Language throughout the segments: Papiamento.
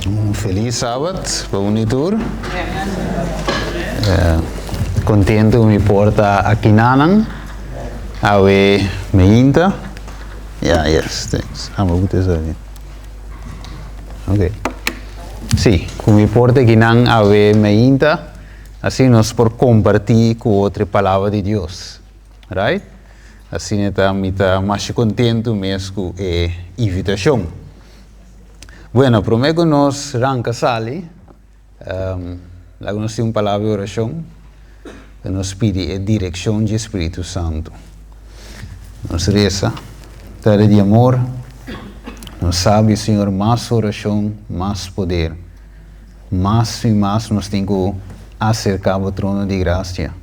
Un felis sabat pa un y tur. Contento cu mi por ta akinanan awe meinta. Ya, yes, thanks. Ah, bo put eso aki. Ok. Si, cu mi por ta akinan awe meinta, asina nos por comparti cu otro e palabra di Dios. Right? Asina ta mi ta masha contento mes cu e invitacion. Bueno, prome cu nos ranca sali, laga nos tin un palabra di oracion pa nos pidi e direccion dje Spiritu Santo. Nos reza, Tata di amor, nos sabi, Señor, mas oracion, mas poder. Mas y mas nos tin cu acerca bo trono di gracia.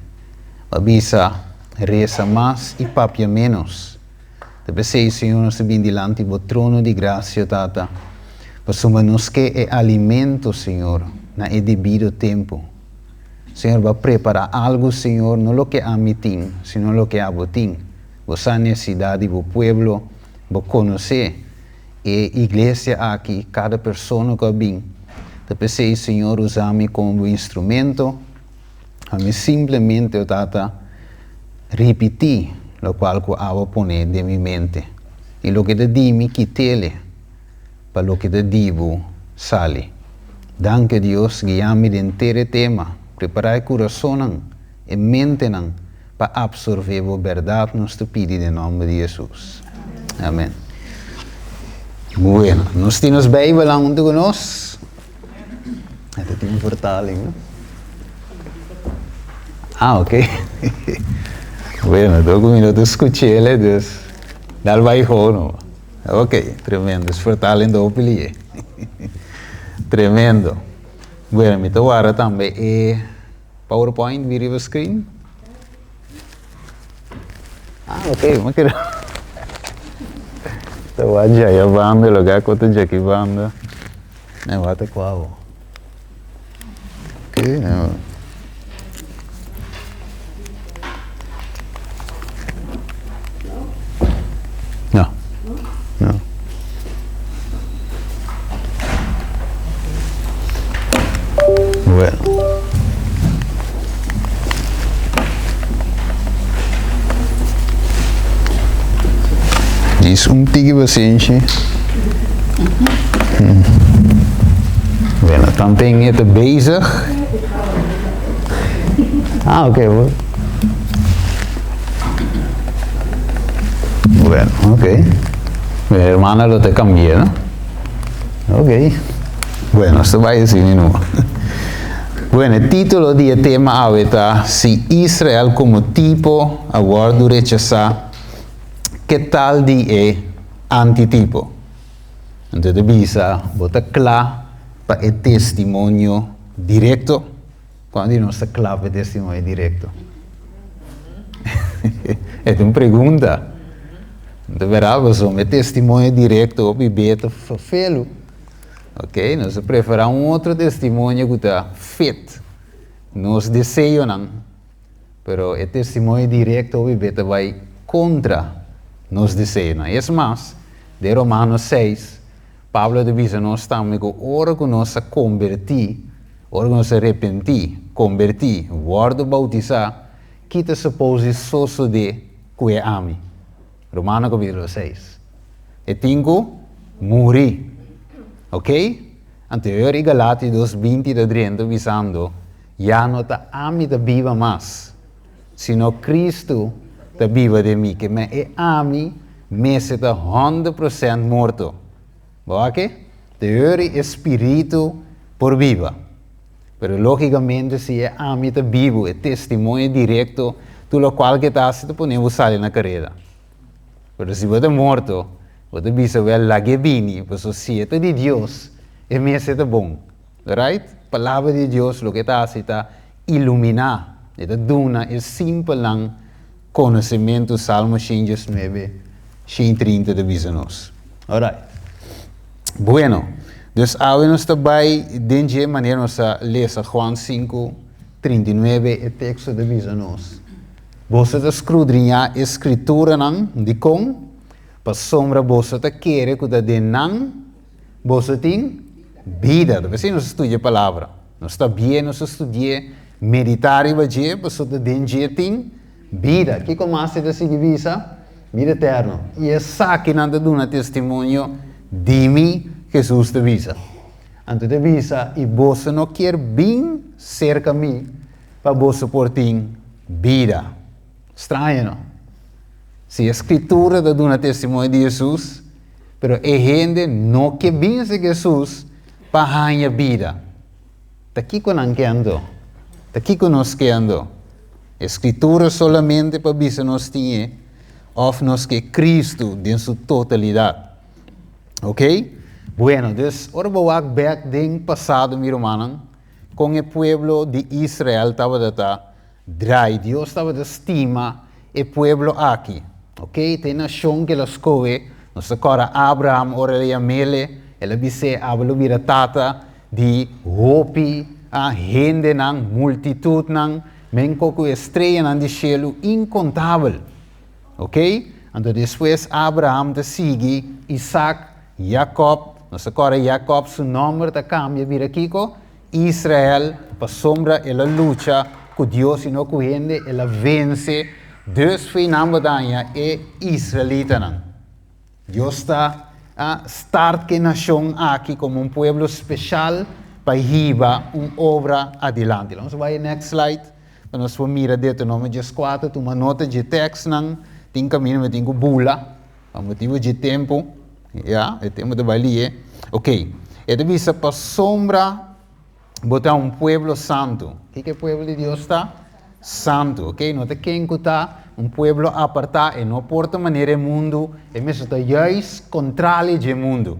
Bo a bisa, Reza mas y papia menos. Ta p'esei, Señor, nos ta bin dilanti bo trono di gracia, Tata, pasobra nos ke e alimento, Señor, na e debido tempu. Señor, bo a prepará algu, Señor, no loke ami tin, sino loke abo tin. Bo sa nesidat di bo pueblo, bo konosé e iglesia aki, kada persona ku a bin. Ta p'esei, Señor, usa mi komo bo instrumento. Ami simplemente, o Tata, ripití lokual ku abo pone den mi mente, i loke ta di mi kit'ele pa loke ta di bo sali. Danki, Dios, guia mi den ter e tema, prepará e kurasonnan, e mentenan pa apsorvé bo bèrdat nos ta pidi den nòmber di Hesus. Amèn. Bueno, nos tin nos Beibelnan huntu ku nos. Esta tin un vertaling, no? Ah, ok. Bueno, dor ku mi no ta skuch'el, dus dal bai gewoon no. Ok, tremendo. Es vertaling ta hopi lihe. Tremendo. Bueno, mi ta warda tambe e PowerPoint bi riba screen. Ah, ok, mi kere. Ta wak djaya banda, loke a kota djaki banda. Ne wak ta kua bo. Ok, ne wak. No. No. Bueno. Dis un tiki pasenshi. Bueno, tanten e ta bezig. Ah, ok. Bueno, ok. Mi hermana lo ta cambia, no? Ok. Bueno, esto bai así no. Bueno, e título di e tema awe ta Si Israel como tipo a wordu rechasá, ke tal di e antitipo? Anto ta bisa, bo ta kla pa e testimonio direkto? Kuantu di nos ta kla pa e testimonio direkto? E ta un pregunta. No ta berdad pasobra e testimonio direkto hopi be ta felu. Ok, nos ta preferá un otro testimonio ku ta fit nos deseonan, pero e testimonio direkto hopi be ta bai kontra nos deseonan. Es mas, den Romanos seis, Pablo ta bisa nos tambe ku ora ku nos a kombertí, ora ku nos a repentí, kombertí, wòrdu boutisá, ki ta supos di sosodé ku e ami? Romano kapítulo seis. E tin ku muri. Ok? Anto e ora i Galati dos 20 ta drenta bisando, Ya no ta ami ta biba mas, sino Kristu ta biba den mi. Ke men e ami mester ta 100% morto. Bo wak e? Te ora e spiritu por biba. Pero lógicamente si e ami ta bibu, e testimonio directo, tur locual ke ta haci ta pone bo sali na careda. Pero si bo ta morto, bo ta bisa wel lag'e bini, pasobra si e ta di Dios, e mester ta bon. Right? Palabra di Dios loke ta haci ta ilumina, e ta duna e simpelnan conocimento, Salmo 119, 130 ta bisa nos. Alright. Bueno, dus awe nos ta bai den dje manera nos a lesa Juan 5, 39, e teksto ta bisa nos, Boso ta skrudriñá e Skrituranan, dikon? Pasobra boso ta kere ku ta den nan boso tin. Bida. Ta p'esei nos ta studia e Palabra. Nos ta bien nos ta studi'é, meditá riba dje, pasobra ta den dje tin bida. Kiko mas e ta sigui bisa? Bida eterno. I esakinan ta duna testimonio di mi, Hesus ta bisa. Anto ta bisa, I boso no kier bin serka mi pa boso por tin bida. Straño, no? Si e Skritura ta duna testimonio di Hesus, pero e hende no ke bin serka Hesus pa haña bida. Ta kiko nan ke anto? Ta kiko nos ke anto? E Skritura solamente pa bisa nos tin e, òf nos ke Kristu den su totalidat? Ok? Bueno, dus ora bo wak bèk den pasado, mi rumannan, kon e pueblo di Israel tabata ta drai. Dios tabata stima e pueblo aki. Ok, ta e nashon ku el a skohe. Nos ta kòrda Abraham ora el a yam'el, el a bis'é, Abo lo bira tata di hopi hendenan, multitutnan, menko ku e streanan di shelu, inkontabel. Ok, anto despues Abraham ta sigui Isaac, Jacob, nos ta kòrda Jacob su nòmber ta kambia bira kiko? Israel, pasobra el a lucha ku Dios i no ku hende, el a vense, dus fo'i nan bo ta haña e israelitanan. Dios ta a start ku e nashon aki komo un pueblo speshal pa hiba un obra adilanti. Laga nos bai e next slide pa nos por mira Deuteronomio 14, tuma nota dje tekstnan, tin kaminda mi tin ku bula pa motibu dje tempu. Ya, e tempu ta bai lihe. Ok, e ta bisa pasobra bo ta un pueblo santu. Kiko e pueblo di Dios ta? Santu, ok? No ta ken ku ta un pueblo apartá, e no por ta manera e mundu, e mester ta juist kontrali dje mundu.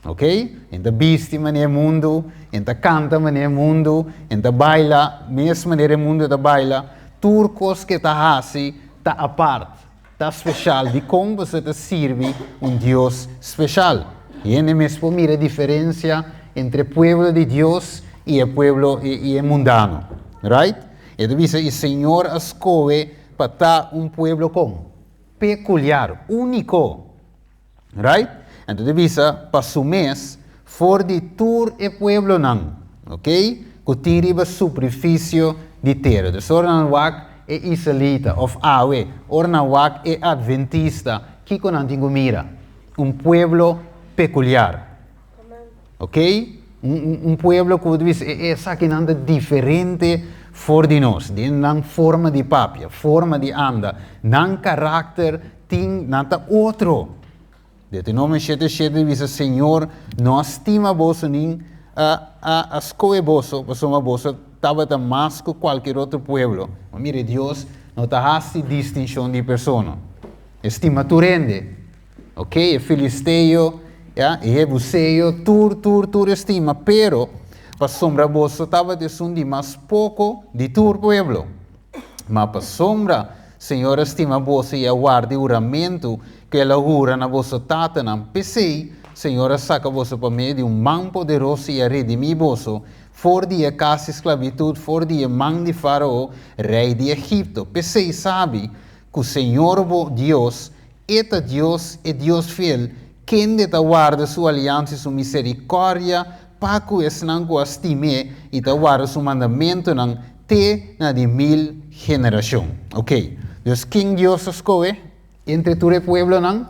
Ok? E ta bisti manera e mundu, e ta kanta manera e mundu, e ta baila mes manera e mundu ta baila. Tur kos ku e ta hasi ta apart. Ta special. Dikon boso ta sirbi un Dios special? Hende mes por mira e diferencia entre e pueblo di Dios y e pueblo y e mundano. Right? E ta bisa y Señor a scohe pa ta un pueblo con? Peculiar, unico. Right? Anto ta bisa pa su mes for di tur e pueblonan, ok, ku tin riba superficio di tera. Dus ora nan wak e israelita of awe, ora nan wak e adventista, kiko nan tin ku mira? Un pueblo pekuliar. Ok? Un, un pueblo ku ta bisa e esakinan ta diferente for di nos, den nan forma di papia, forma di anda, nan karakter tin, nan ta otro. Deuteronomio shete shete ta bisa, Señor no a stima boso nin a a a skohe boso, pasobra boso tabata mas ku kualkier otro pueblo. Ma mira, Dios no ta hasi distinshon di persona. E stima tur hende. Ok, e filisteo, ya, e jebuseo, tur, tur, tur e stima, pero pasobra boso tabata esun di mas poko di tur pueblo. Ma pasobra Señor a stima boso i a warda e huramentu ku el a hura na boso tatanan, p'esei Señor a saka boso pa medio di un man poderoso i a redimí boso for di e kas di sklabitut, for di e man di Fárao, rei di Egipto. P'esei sabi ku Señor bo Dios E ta Dios, e Dios fiel, kende ta warda su aliansa i su miserikòrdia pa ku esnan ku a stim'é i ta warda su mandamentunan te na di mil generashon. Oke, dus ken Dios a skohe entre tur e pueblonan?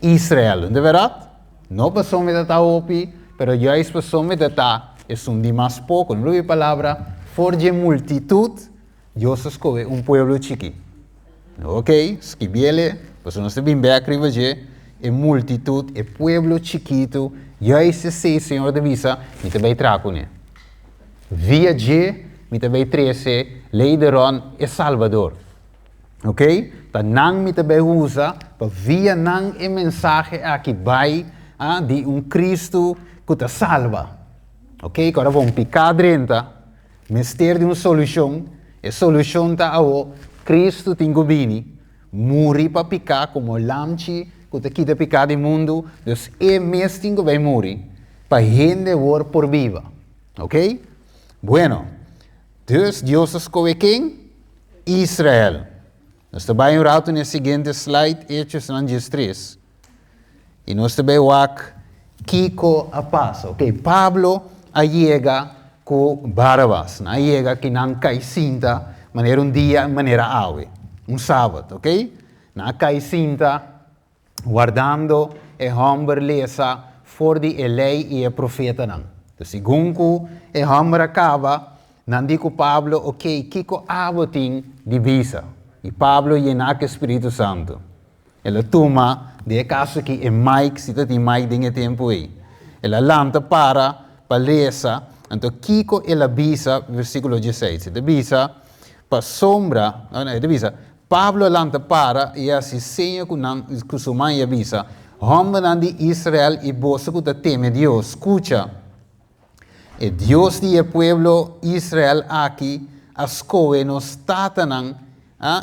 Israel, no ta bèrdat? No pasobra mi ta ta hopi, pero juist pasobra mi ta ta esun di mas poko. No lo palabra for dje multitut, Dios a skohe un pueblo chikí. Ok, skibiele, pasobra nos ta bin bek riba dje, e multitut, e pueblo chikitu, juist esei Señor ta bisa, mi ta bai traha kuné. Via dje mi ta bai trese leideron e Salbador. Ok, ta nan mi ta bai usa pa via nan e mensahe aki bai ah, di un Cristo ku ta salba. Ok, ku ora bo un piká drenta, Mester di un solushon, e solushon ta awo, Kristu tin ku bini, muri pa piká komo lamchi ku ta kita piká di mundu, dus E mes tin ku bai muri pa hende awor por biba. Ok? Bueno, dus Dios a skohe ken? Israel. Nos ta bai un ratu na e siguiente slide, Hechosnan 13. I nos ta bai wak Kiko a pasa? Ok, Pablo a yega ku Barabas. Nan a yega ki nan kai sinta manera un dia manera awe, un sabat, ok? Nan a kai sinta wardando e hòmber lesa for di e Lei i e Profetanan. Segun ku e hòmber a kaba, nan di ku Pablo, Ok, kiko abo tin di bisa? I Pablo yená ku e spiritu santu. El a tuma, den e kaso aki, e mic, si ta tin mic den e tempu ei. El a lanta para pa lesa. Anto kiko el a bisa? Versíkulo dieseis, e ta bisa, Pasobra, no, e ta bisa, Pablo a lanta para i a hasi seña ku nan ku su man i a bisa, Hòmbernan di Israel i boso ku ta teme Dios, skucha! E Dios di e pueblo Israel aki a skohe nos tatanan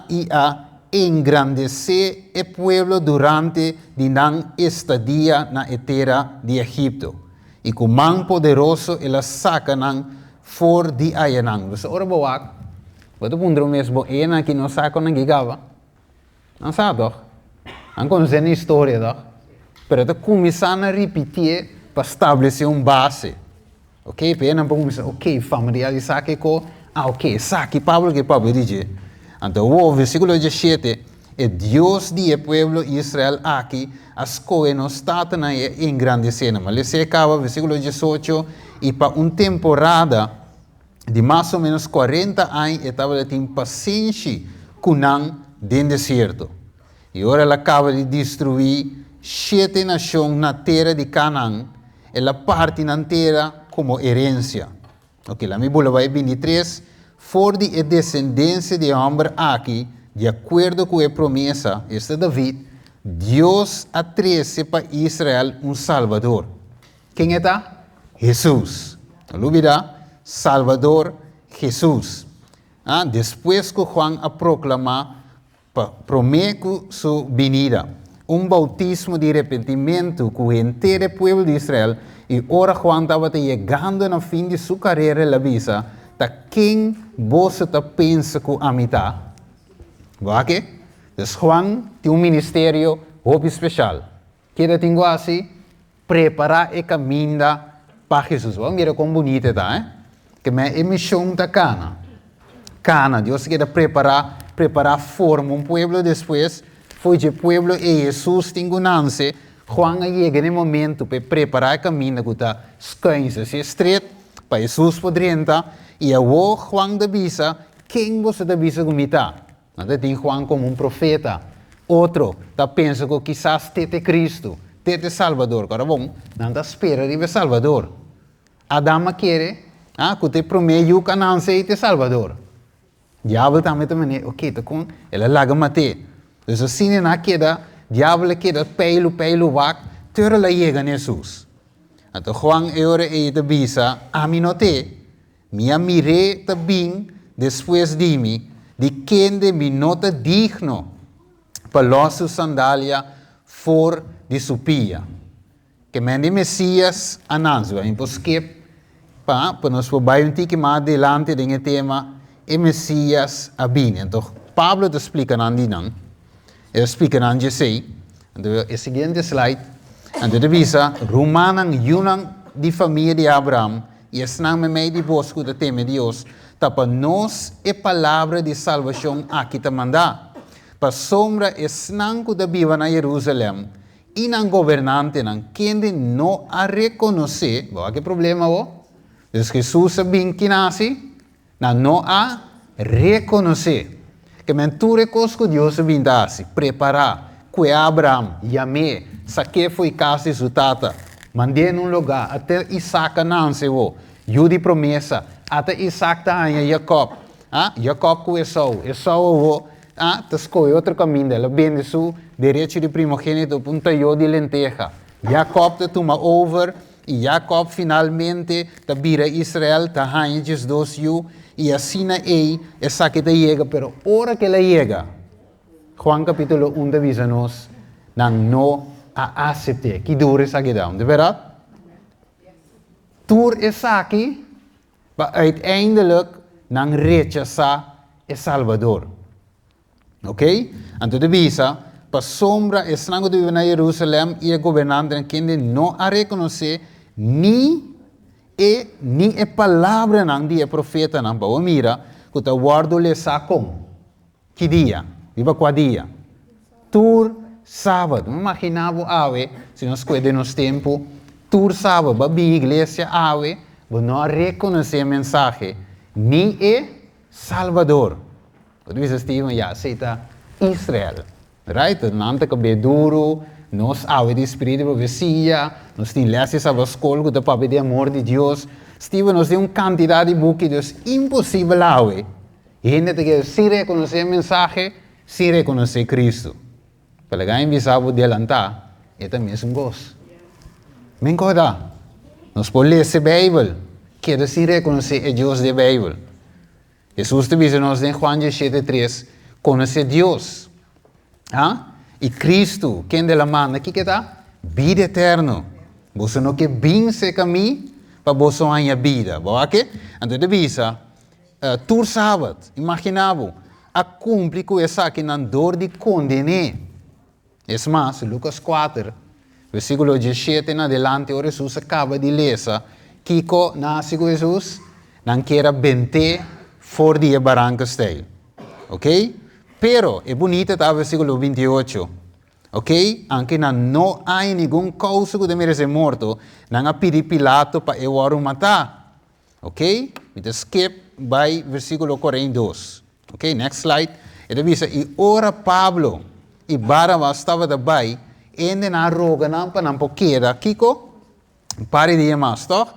i a engrandesé e pueblo durante di nan estadia na e tera di Egipto, i ku man poderoso el a saka nan for di ayanan. Boso ora bo wak, bo ta puntra bo mes, bo enan aki no sa kon nan gigaba? Nan sa tòg. Nan konosé nan historia tòg. Pero e ta kuminsá na ripitié pa stablesé un base. Ok, pa e nan por kuminsá, ok, familiarisá ku e ko, ah ok, esaki Pablo ke papia di dje. Anto awor, versíkulo diesshete, E Dios di e pueblo Israel aki a skohe nos tatanan i a engrandesé nan. Ma les'é kaba, versíkulo diesocho, I pa un temporada di mas o ménos kuarenta aña e tabata tin pasenshi ku nan den desierto. I ora el a kaba di destruí shete nashon na tera di Kanaan, el a parti nan tera komo herensia. Oke, laat mi bula bai bintitres, For di e desendensia di e hòmber aki, di akuerdo ku e promesa, esta David, Dios a trese pa Israel un Salbador. Ken e ta? Hesus. No lubidá, Salbador Hesus. A Despues ku Juan a proklamá pa promé ku su binida, un boutismo di repentimentu ku henter e pueblo di Israel, i ora Juan tabata yegando na fin di su karera el a bisa, Ta ken boso ta pensa ku ami ta? Bo a ke? Dus Juan tin un ministerio hopi speshal. Keda tin ku hasi? Prepará e kaminda pa Hesus. Bo a mira kon bunita e ta, eh? Ke men e mishon ta kana. Kana. Dios a keda prepará, prepará, forma un pueblo despues. Fo'i dje pueblo ei Hesus tin ku nanse. Juan a yega na e momento pa e prepará e kaminda ku ta skuins, así stret, pa Hesus por drenta. I awor Juan ta bisa, Ken boso ta bisa ku mi ta? Nan ta tin Juan komo un profeta. Otro ta pensa ku kisas te ta e Kristu, te ta e Salbador. Kòrda bon, nan ta spera riba e Salbador. Adam a kere ku ta e promé yu ku a nanse ei ta e Salbador. Diabel tambe ta manera, oke, ta kon el a laga mat'é. Dus asina nan a keda, diabel a keda peilu peilu wak te ora el a yega na Hesus. Anto Juan e ora ei ta bisa, Ami no t'e. Mi a mir'é ta bin despues di mi, di kende mi no ta digno pa lòs su sandalia for di su pia. Ke men di Mesías a nanse. Mi por skip pa pa nos por bai un tiki mas adelante den e tema e Mesías a bini. Anto Pablo ta splika nan di nan. E ta splika nan djesei. Anto e siguiente slide. Anto e ta bisa, Rumannan, yunan di famia di Abraham, i esnan meimei di bos ku ta teme Dios, ta pa nos e palabra di salbashon aki ta mandá. Pasobra esnan ku ta biba na Jerusalèm i nan gobernantenan, kende no a rekonosé, bo wak e problema awor? Dus Hesus a bin kina hasi? Nan no a rekonosé. Ke men tur e kos ku Dios a bin ta hasi, prepará, kue Abraham, yam'é, sak'é fo'i kas di su tata, mand'é na un lugá, ata Isak a nanse wou, yu di promesa, ata Isak ta haña Jakòb, a, Jakòb ku Esou, Esou awor, a, ta skohe otro kaminda, el a bende su derecho di primogénito pa un tayó di lenteha. Jakòb ta tuma over, I Jakòb finalmente ta bira Israel, ta haña diesdos yu, i asina ei esaki ta yega. Pero ora ku el a yega, Juan kapítulo un ta bisa nos, nan no a asept'é. Ki duru esaki ta, no ta bèrdat? Tur esaki pa uiteindelijk nan rechasá e Salbador. Ok? Anto ta bisa, Pasobra esnan ku ta biba na Jerusalèm i e gobernantenan kende no a rekonosé ni e ni e palabranan di e profetanan, pa bo mira ku ta wòrdu lesá kon? Ki dia? Riba kua dia? Tur sábado. Mi imaginá bo awe, si nos kue den nos tempu, tur sábado bo a bin iglesia awe, bo no a rekonosé e mensahe ni e Salbador. Bo ta bisa Steven, ya, esei ta Israel. Right? Nan ta kab'é duru, nos awe di spiritu di profesia, nos tin lès di Sabbat Skol ku ta papia di amor di Dios. Steven, nos tin un kantidat di buki, dus imposibel awe hende ta keda sin rekonosé e mensahe, sin rekonosé Kristu. Pero laga mi bisa bo delantá, e ta mesun kos. Men kòrda, nos por lesa e Beibel, keda sin rekonosé e Dios di e Beibel. Hesus ta bisa nos den Juan diesshete tres, Konosé Dios, ha? I Kristu, kende el a manda, kiko e ta? Bida eterno. Boso no ke bin serka mi pa boso haña bida. Bo wak ke? Anto e ta bisa, Tur sabat, imaginá bo, a kumpli ku esakinan dor di konden'é. Es mas, Lukas kuater, versíkulo diesshete na adelante, ora Hesus a kaba di lesa, kiko nan hasi ku Hesus? Nan kier a bent'é for di e baranka steil. Oke? Pero, e bunita ta versíkulo 28. Oke? Anke nan no haña ningun kousa ku ta meresé morto, nan a pidi Pilato pa e wòrdu matá. Ok, mi ta skip bai versíkulo 42. Ok, next slide. E ta bisa, i ora Pablo i Barnabas tabata bai, hende nan a roga nan pa nan por keda, kiko? Un par di dia mas, tòg?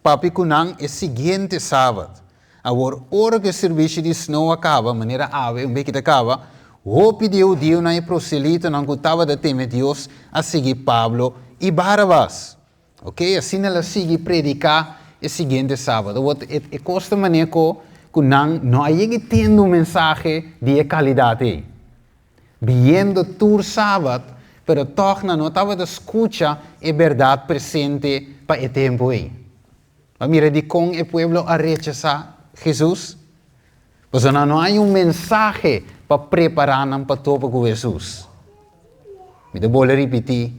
Papia ku nan e siguiente sabat. Awor, ora ku e sirbishi di snow a kaba, manera awe un beki ta kaba, hopi di e hudiunan i proselitonan ku tabata teme Dios a sigui Pablo i Barnabas. Ok, asina el a sigui prediká e siguiente sábado. Awor, e, e kos ta manera ku, ku nan no a yega tende un mensahe di e kalidat ei. Biendo tur sabat, pero tòg nan no tabata skucha e bèrdat presente pa e tempu ei. Bo a mira dikon e pueblo a rechasá Hesus? Pasobra nan no haña un mensahe pa prepará nan pa topa ku Hesus. Mi ta bolbe ripití,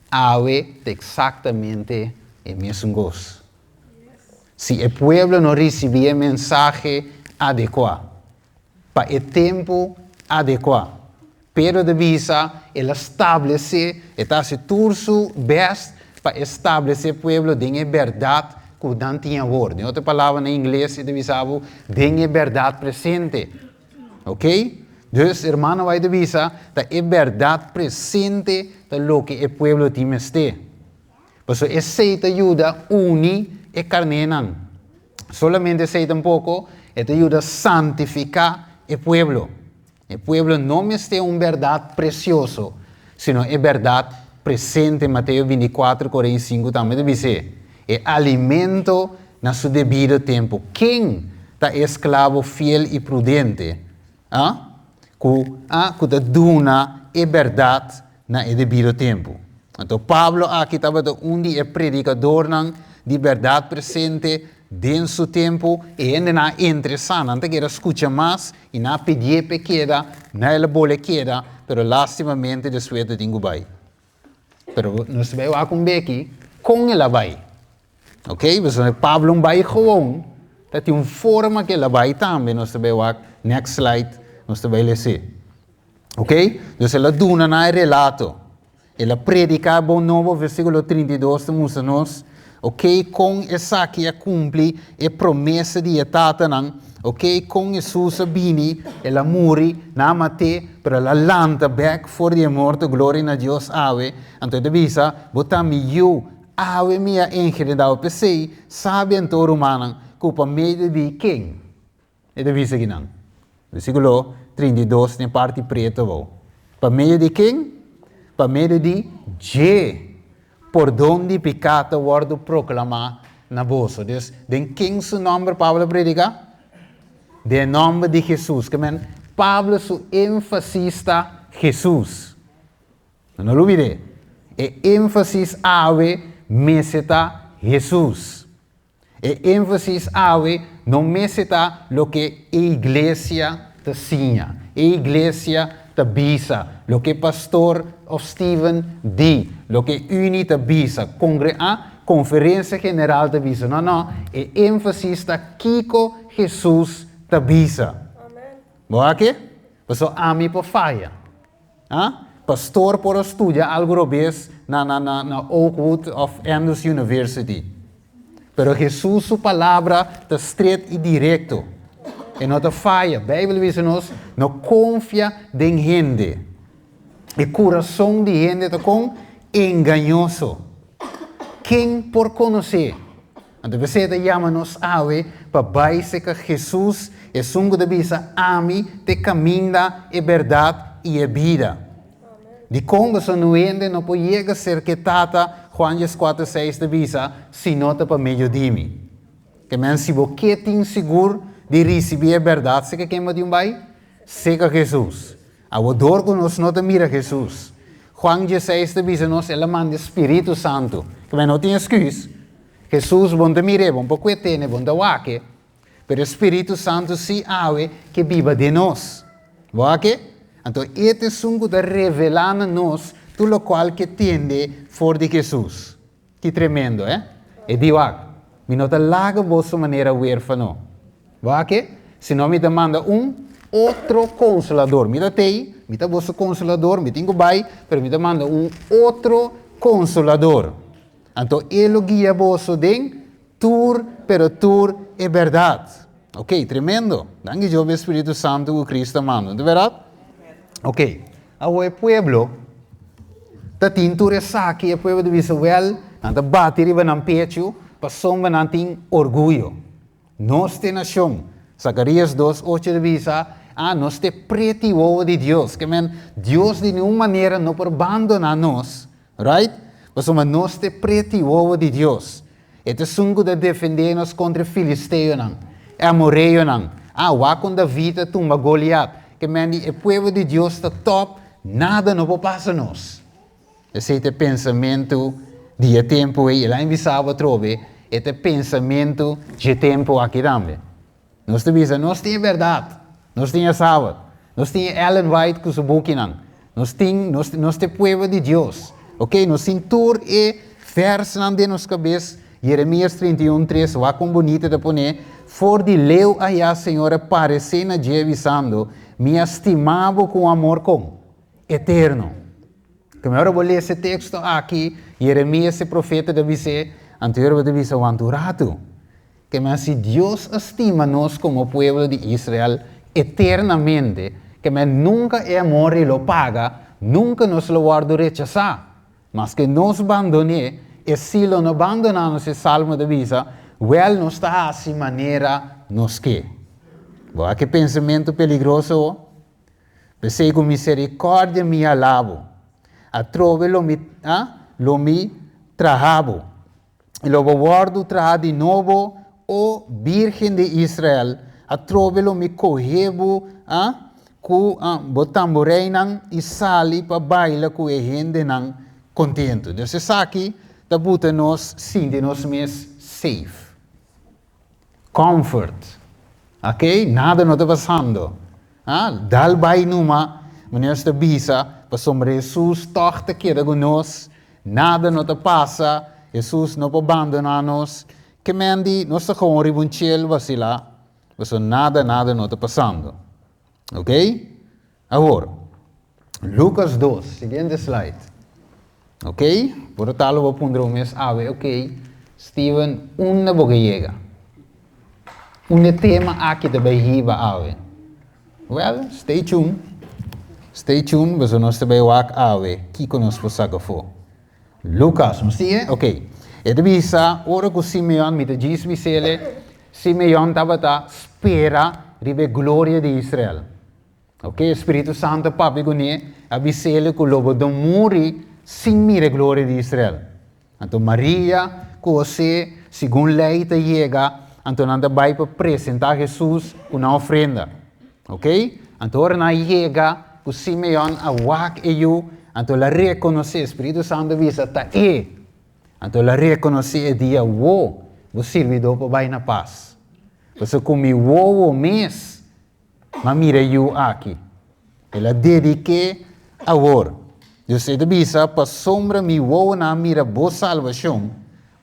awe ta eksaktamente e mesun kos. Si e pueblo no risibí e mensahe adekuá, pa e tempu adekuá, Pedro ta bisa, el a stablesé, e ta hasi tur su bèst pa e stablesé pueblo den e bèrdat ku nan tin awor. Den otro palabra na ingles e ta bisa bo, den e bèrdat presente. Ok? Dus, hermano White ta bisa, ta e bèrdat presente ta loke e pueblo tin mester. Pasobra esei ta yuda uni e karnénan. Solamente esei tampoko, e ta yuda santifiká e pueblo. E pueblo no mester un bèrdat presioso, sino e bèrdat presente, Mateo 24, 45 tambe ta bis'é, e alimento na su debido tempu. Ken ta e esklabo fiel i prudente, a, ku, a, ku ta duna e bèrdat na e debido tempu? Anto Pablo aki tabata un di e predikadornan di bèrdat presente den su tempu. E hendenan a interesá, nan ta kere skucha mas i nan a pidié p'e keda, na el a bole keda, pero lastimamente despues ta tin ku bai. Pero nos ta bai wak un beki kon el a bai. Ok, pasobra Pablo un bai gewoon, ta tin un forma ku el a bai tambe, nos ta bai wak next slide, nos ta bai les'é. Ok, dus el a duna nan e relato. El a prediká e bon nobo, versíkulo 32 ta mustra nos, ok, kon esaki a kumpli e promesa di e tatanan, ok, kon Hesus a bini, el a muri, nan a mat'é, pero el a lanta bèk for di e morto, gloria na Dios awe. Anto e ta bisa, Bo ta mi yu, awe mi a engendrá bo. P'esei, sabi anto, rumannan, ku pa medio di ken? E ta bisa kinan. Versíkulo 32 den parti preto abou. Pa medio di ken? Pa medio di dje pordon di piká ta wòrdu proklamá na boso. Dus, den ken su nòmber Pablo a prediká? Den e nòmber di Hesus. Ke men, Pablo su énfasis ta Hesus. No lubid'é. E énfasis awe mester ta Hesus. E énfasis awe no mester ta loke e iglesia ta siña, e iglesia ta bisa, loke pastor of Steven di, loke Uni ta bisa, kongre a Konferensia General ta bisa. No, no, e énfasis ta kiko Hesus ta bisa. Bo a ke? Pasobra ami por faya. A Pastor por a studia algu robes na na na na Oakwood of Andrews University. Pero Hesus su palabra ta stret i direkto. E no ta faya. Beibel bisa nos, no konfia den hende. E kurason di hende ta kon? Engañoso. Ken por konosé? Anto p'esei ta yama nos awe pa bai serka Hesus, esun ku ta bisa, Ami ta e kaminda, e bèrdat i e bida. Dikon boso no hende no por yega serka e Tata, Juan dieskuater seis ta bisa, si no ta pa medio di mi? Ke men si bo ke tin sigur di risibí e bèrdat serka ken bo tin bai? Serka Hesus. Awor dor ku nos no ta mira Hesus. Juan dieseis ta bisa nos el a manda e Spiritu Santu. Ke men no tin esküs. Hesus bon ta mir'é, bon por kue tene, bon ta wak-e. Pero e Spiritu Santu sí awe ke biba den nos. Bo wak-e? Anto e ta esun ku ta revelá na nos tur lokual ke tende for di Hesus. Ki tremendo, eh? E di wak, Mi no ta laga boso manera huérfano. Wak e? Sino mi ta manda un otro konsolador. Mi ta tei, mi ta boso konsolador, mi tin ku bai, pero mi ta manda un otro konsolador. Anto e lo guia boso den tur, pero tur e bèrdat. Ok, tremendo. Danki Dios pa e Spiritu Santu ku Cristo a manda, no ta bèrdat? Ok, awor e pueblo ta tin tur esaki, e pueblo ta bisa, wèl, nan ta bati riba nan pechu pasobra nan tin orguyo. Nos ta e nashon. Zakarías dos, ocho ta bisa, Ah, nos ta e preti wowo di Dios. Ke men, Dios di niun manera no por bandoná nos, right? Pasobra nos ta e preti wowo di Dios. E ta esun ku ta defendé nos kontra e filisteonan, e amoreonan. Ah, wak kon David a tumba Goliat. Ke men di e pueblo di Dios ta tòp, nada no por pasa nos. Esei ta e pensamentu di e tempu ei. El a invisá bo atrobe, e ta e pensamentu dje tempu aki tambe. Nos ta bisa, nos tin e bèrdat, nos tin e Sabat, nos tin e Ellen White ku su bukinan, nos tin, nos, nos ta e pueblo di Dios. Ok, nos tin tur e vèrsnan den nos kabes, Jeremias 31, 3, wak kon bunita ta pone, For di leu ayá Señor a paresé na dje bisando, Mi a stima bo ku un amor kon? Eterno. Keme ora bo lesa e teksto aki, Jeremias e profeta ta bis'é, anto ora bo ta bisa, Wanta un ratu. Keme si Dios a stima nos komo pueblo di Israel eternamente, keme nunka e amor ei lo paga, nunka nos lo wòrdu rechasá. Maske nos bandon'é, e sí lo no bandoná nos, e Salmo ta bisa, wèl nos ta hasi manera nos ke. Bo a ke pensamentu peligroso ho? P'esei ku miserikòrdia mi halá bo, atrobe lo mi, a, lo mi traha bo. I lo bo wòrdu traha di nobo, o Bírgen di Israel, atrobe lo mi kohe bo a ku bo tamboreinan i sali pa baila ku e hendenan kontentu. Dus esaki ta buta nos sinti nos mes safe. Comfort. Ok, nada no ta pasando. Ah, dal bai numa, meneer ta bisa, pasobra Hesus tòg ta keda ku nos, nada no ta pasa, Hesus no por bandoná nos. Ke men di, nos ta gewoon riba un chel basilá, pasobra nada, nada no ta pasando. Ok? Awor, Lucas dos, siguiente slide. Ok, por tal lo bo puntra bo mes awe, ok, Steven, unda bo ke yega? Unda e tema aki ta bai hiba awe? Well, stay tuned. Stay tuned, pasobra nos ta bai wak awe kiko nos por saka afó. Lucas, nos tin e? Ok. E ta bisa, ora ku Simeon, mi ta djis bis'el, Simeon tabata spera riba e gloria di Israel. Ok, e Spiritu Santu a papia kuné, a bis'el ku lo bo don muri sin mira e gloria di Israel. Anto Maria ku Hosé, segun lei ta yega, anto nan ta bai pa presentá Hesus ku nan ofrenda. Ok, anto ora nan a yega ku Simeon a wak e yu, anto el a rekonosé, Spiritu Santu a bisa, Ta e! Anto el a rekonosé e dia, Wo, bo sirbidó por bai na pas. Pasobra ku mi wowo mes M'a mira e yu aki. El a dedik'é awor. Dus e ta bisa, Pasobra mi wowonan a mira bo salbashon.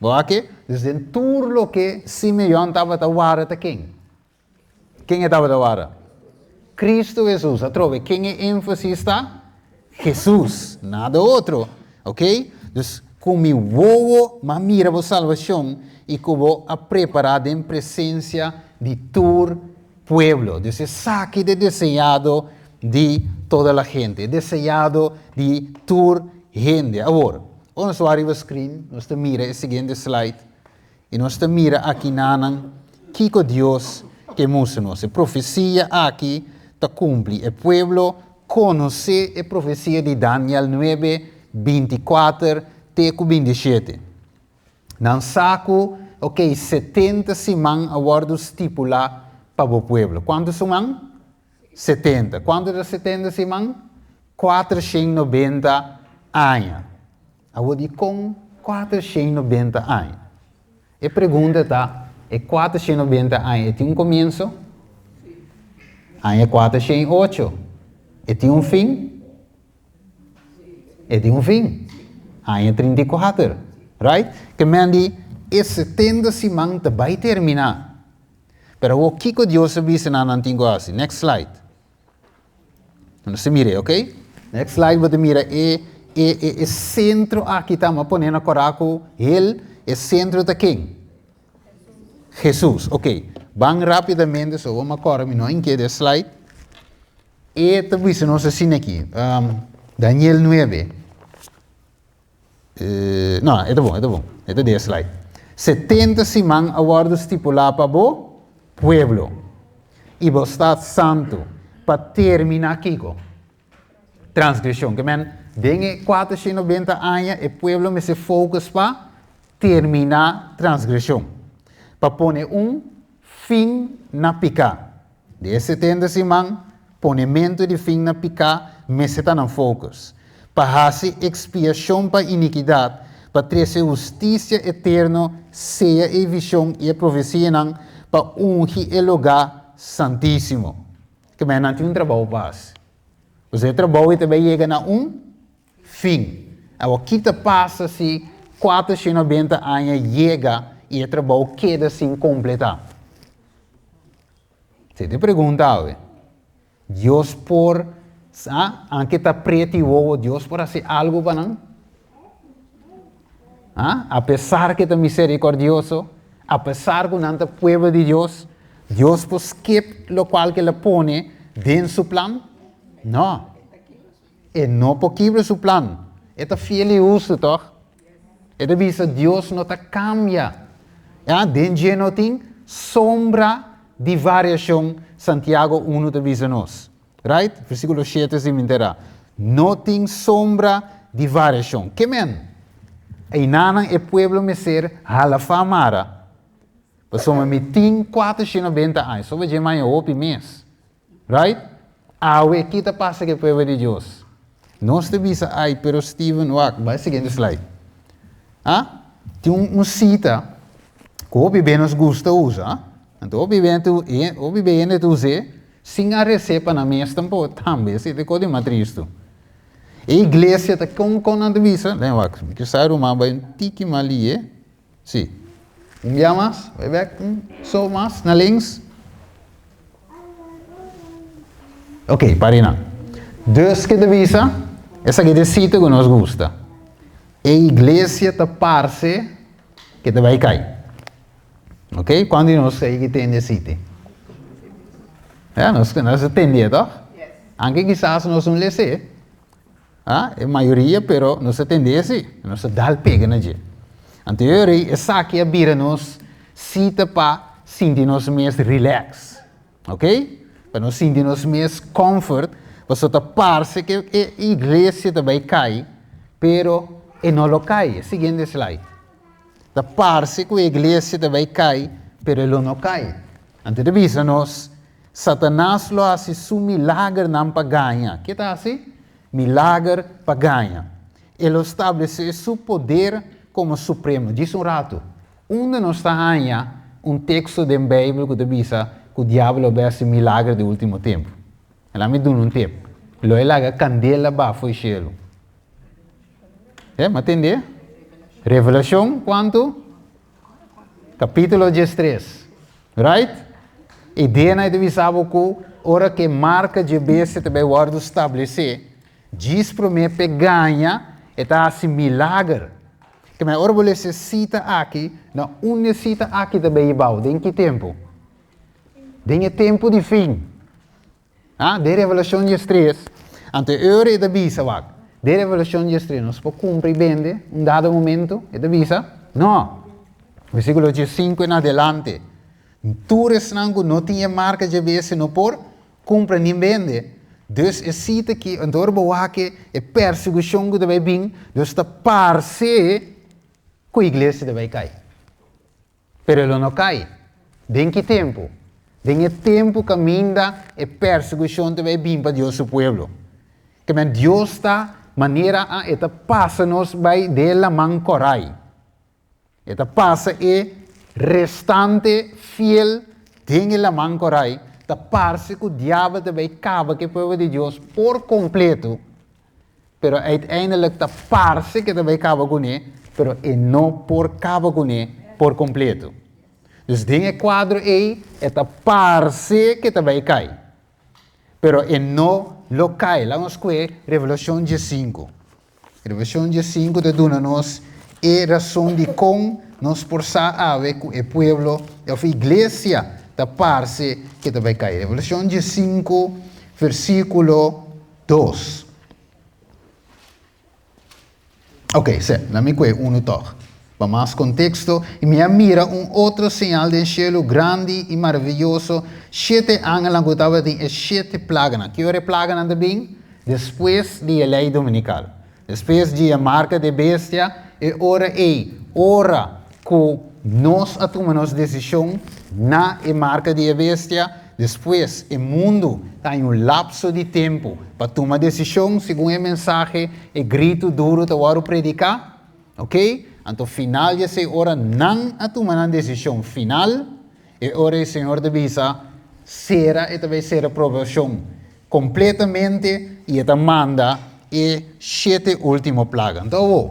Bo a ke? Dus den tur loke Simeon tabata wara ta ken? Ken e tabata wara? Cristo Hesus. Atrobe, ken e énfasis ta? Hesus, nada otro. Ok? Dus, ku mi wowo m'a mira bo salbashon i ku bo a prepará den presensia di tur pueblo. Dus esaki ta e deseado di toda la hende, e deseado di tur hende. Awor, ora nos wak riba screen, nos ta mira e siguiente slide. I nos ta mira akinanan kiko Dios ke mustra nos. E profesia aki ta kumpli. E pueblo konosé e profesia di Daniel nuebe, 24 te ku 27. Nan sa ku, okey, 70 siman a wòrdu stipulá pa bo pueblo. Kuantu siman? 70. Kuantu ta 70 siman? 490 aña. Awor dikon 490 aña? E pregunta ta, e 490 aña e tin un komienso? Aña 408. E tin un fin? E tin un fin. Aña 34. Right? Ke men di e 70 siman ta bai terminá. Pero awor kiko Dios a bisa nan nan tin ku hasi? Next slide. Nos ta mira, ok? Next slide bo ta mira e e e e sentro aki ta, m'a pone na kora ku hel, e sentro ta ken? Jesus. Ok, ban rapidamente, so bo m'a kora mi no a inkeda e slide. E ta bisa nos asina aki, Daniel 9. No, e ta bon, e ta bon. E ta di e slide. 70 siman a wòrdu stipulá pa bo pueblo i bo stat santu pa terminá kiko? Transgreshon. Ke men, den e 490 aña e pueblo mester focus pa terminá transgreshon. Pa pone un fin na piká. Di e 70 siman, ponementu di fin na piká mester ta nan focus. Pa hasi ekspiashon pa inikidat, pa trese hustisia eterno, seya e vishon i e profesianan, pa ungi e lugá santísimo. Kibè nan tin un trabou pa hasi. Pasobra e trabou ei ta bai yega na un fin. Awor, ki ta pasa si 490 aña yega i e trabou keda sin kompletá? Si te pregunta awe, Dios por sa, anke ta preti wowo, Dios por hasi algu pa nan? Ah, a pesar ke ta misericordioso, a pesar ku nan ta pueblo di Dios, Dios por skip lokual ke el a pone den su plan? No. E no por kibra su plan. E ta fiel i hustu, tòg? E ta bisa Dios no ta kambia. Ya, den dje no tin sombra di variashon, Santiago unu ta bisa nos. Right? Versíkulo shete si mi entera. No tin sombra di variashon. Ke men? Einanan e pueblo mester hala fa mara. Pasobra mi tin 490 aña. Soba dje maña hopi mes. Right? Awe ki ta pasa ku e pueblo di Dios? Nos ta bisa ai, pero Steven, wak, bai siguiente slide. Ah? Tin un, un sita ku hopi be nos gusta usa. Anto hopi be tu, hopi be hende ta us'é sin a res'é pa nan mes tampo tambe. Esei ta e kos di mas tristu. E iglesia ta kon kon nan ta bisa? Den wak, mi ke sa ruman bai un tiki mas lié. Sí. Un bia mas, bai bek un so mas na links. Ok, para einan. Dus ke ta bisa, esaki ta e sita ku nos gusta. E iglesia ta parse ke ta bai kai. Ok, kuantu di nos ei ki tende e sita? Ya, nos nos a tende e tòg? Anke kisas nos no les'é. Ah, e mayoria, pero nos a tende esi, nos a dal pega na dje. Anto e ora ei, esaki a bira nos sita pa sinti nos mes relax. Ok? Pa nos sinti nos mes comfort, pasobra ta parse ke e iglesia ta bai kai, pero e no lo kai. E siguiente slide. Ta parse ku e iglesia ta bai kai, pero e lo no kai. Anto e ta bisa nos, Satanas lo hasi su milagernan pa gaña. Ke ta hasi? Milager pa gaña. E lo stablesé su poder komo supremo. Djis un ratu. Unda nos ta haña un teksto den Beibel ku ta bisa ku diabel lo bai hasi milager den último tempu? Laat mi duna un tip. Lo e laga kandela baha for di shelu. E, m'a tende? Revelashon kuantu? Kapítulo 13. Right? Idea ta bisa bo ku ora ku e marka di bestia ta bai wòrdu stablesé, djis promé p'e gaña, e ta hasi milager. Ke men ora bo lesa e sita aki, na unda e sita aki ta bai bou? Den ki tempu? Den e tempu di fin. Ah, den Revelashon 13. Anto e ora e ta bisa, wak, den Revelashon 13 nos por kumpra i bende un dado momento? E ta bisa? No. Versíkulo 15 en adelante. Tur esnan ku no tin e marka dje bestia no por kumpra ni bende. Dus e sita aki, anto ora bo wak e persekushon ku ta bai bin, dus ta parse ku iglesia ta bai kai. Pero e lo no kai. Den ki tempu? Den e tempu kaminda e persekushon ta bai bin pa Dios su pueblo. Ke men Dios ta manera a e ta pasa nos bai den e laman korai. E ta pasa e restante fiel den e laman korai. Ta parse ku diabel ta bai kaba ku e pueblo di Dios por kompleto. Pero uiteindelijk ta parse ke ta bai kaba kuné, pero e no por kaba kuné por kompleto. Dus den e kuadro ei e ta parse ke ta bai kai, pero e no lo kai. Laga nos kue Revelashon 15. Revelashon 15 ta duna nos e rason dikon nos por sa awe ku e pueblo òf iglesia ta parse ke ta bai kai. Revelashon 15 versíkulo 2. Ok, sè, la mi kue unu tòg. Pa mas konteksto, I mi a mira un otro señal den shelu, grandi i maravioso, shete angelnan ku tabatin e shete plaganan. Ki ora e plaganan ta bin? Despues di e lei dominikal. Despues di e marka di e bestia, e ora ei, ora ku nos a tuma nos desishon na e marka di e bestia, despues e mundu ta haña un lapso di tempu pa tuma desishon segun e mensahe, e gritu duru ta wòrdu prediká, ok? Anto final di esei ora nan a tuma nan desishon final, e ora ei Señor ta bisa, Sera, e ta bai sera probashon kompletamente i e ta manda e shete último plaga. Anto awor,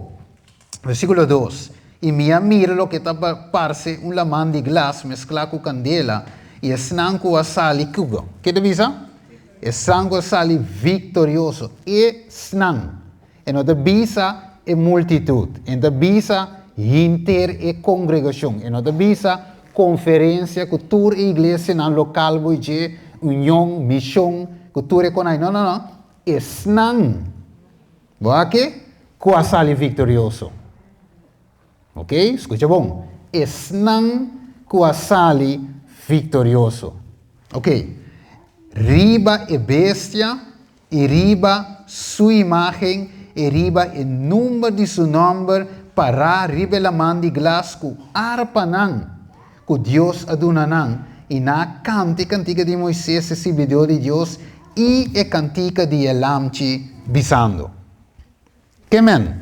Versíkulo 2, I mi a mira loke ta parse un laman di glas mesklá ku kandela, i esnan ku a sali kugo. Ke ta bisa? Esnan ku a sali viktorioso. Esnan. E no ta bisa e multitut. E no ta bisa hinter e kongregashon. E no ta bisa konferensia ku tur e iglesianan lokal bo dje, union, mishon, ku tur e konai. No, no, no. Esnan. Bo a ke? Ku a sali viktorioso. Ok, skucha bon. Esnan ku a sali viktorioso. Ok, riba e bestia i riba su imágen i riba e number di su nòmber pará riba e laman di glas ku arpanan ku Dios a duna nan, i nan a kanta e kantika di Moisés, e sirbidó di Dios, i e kantika di e Lamchi, bisando, Ke men?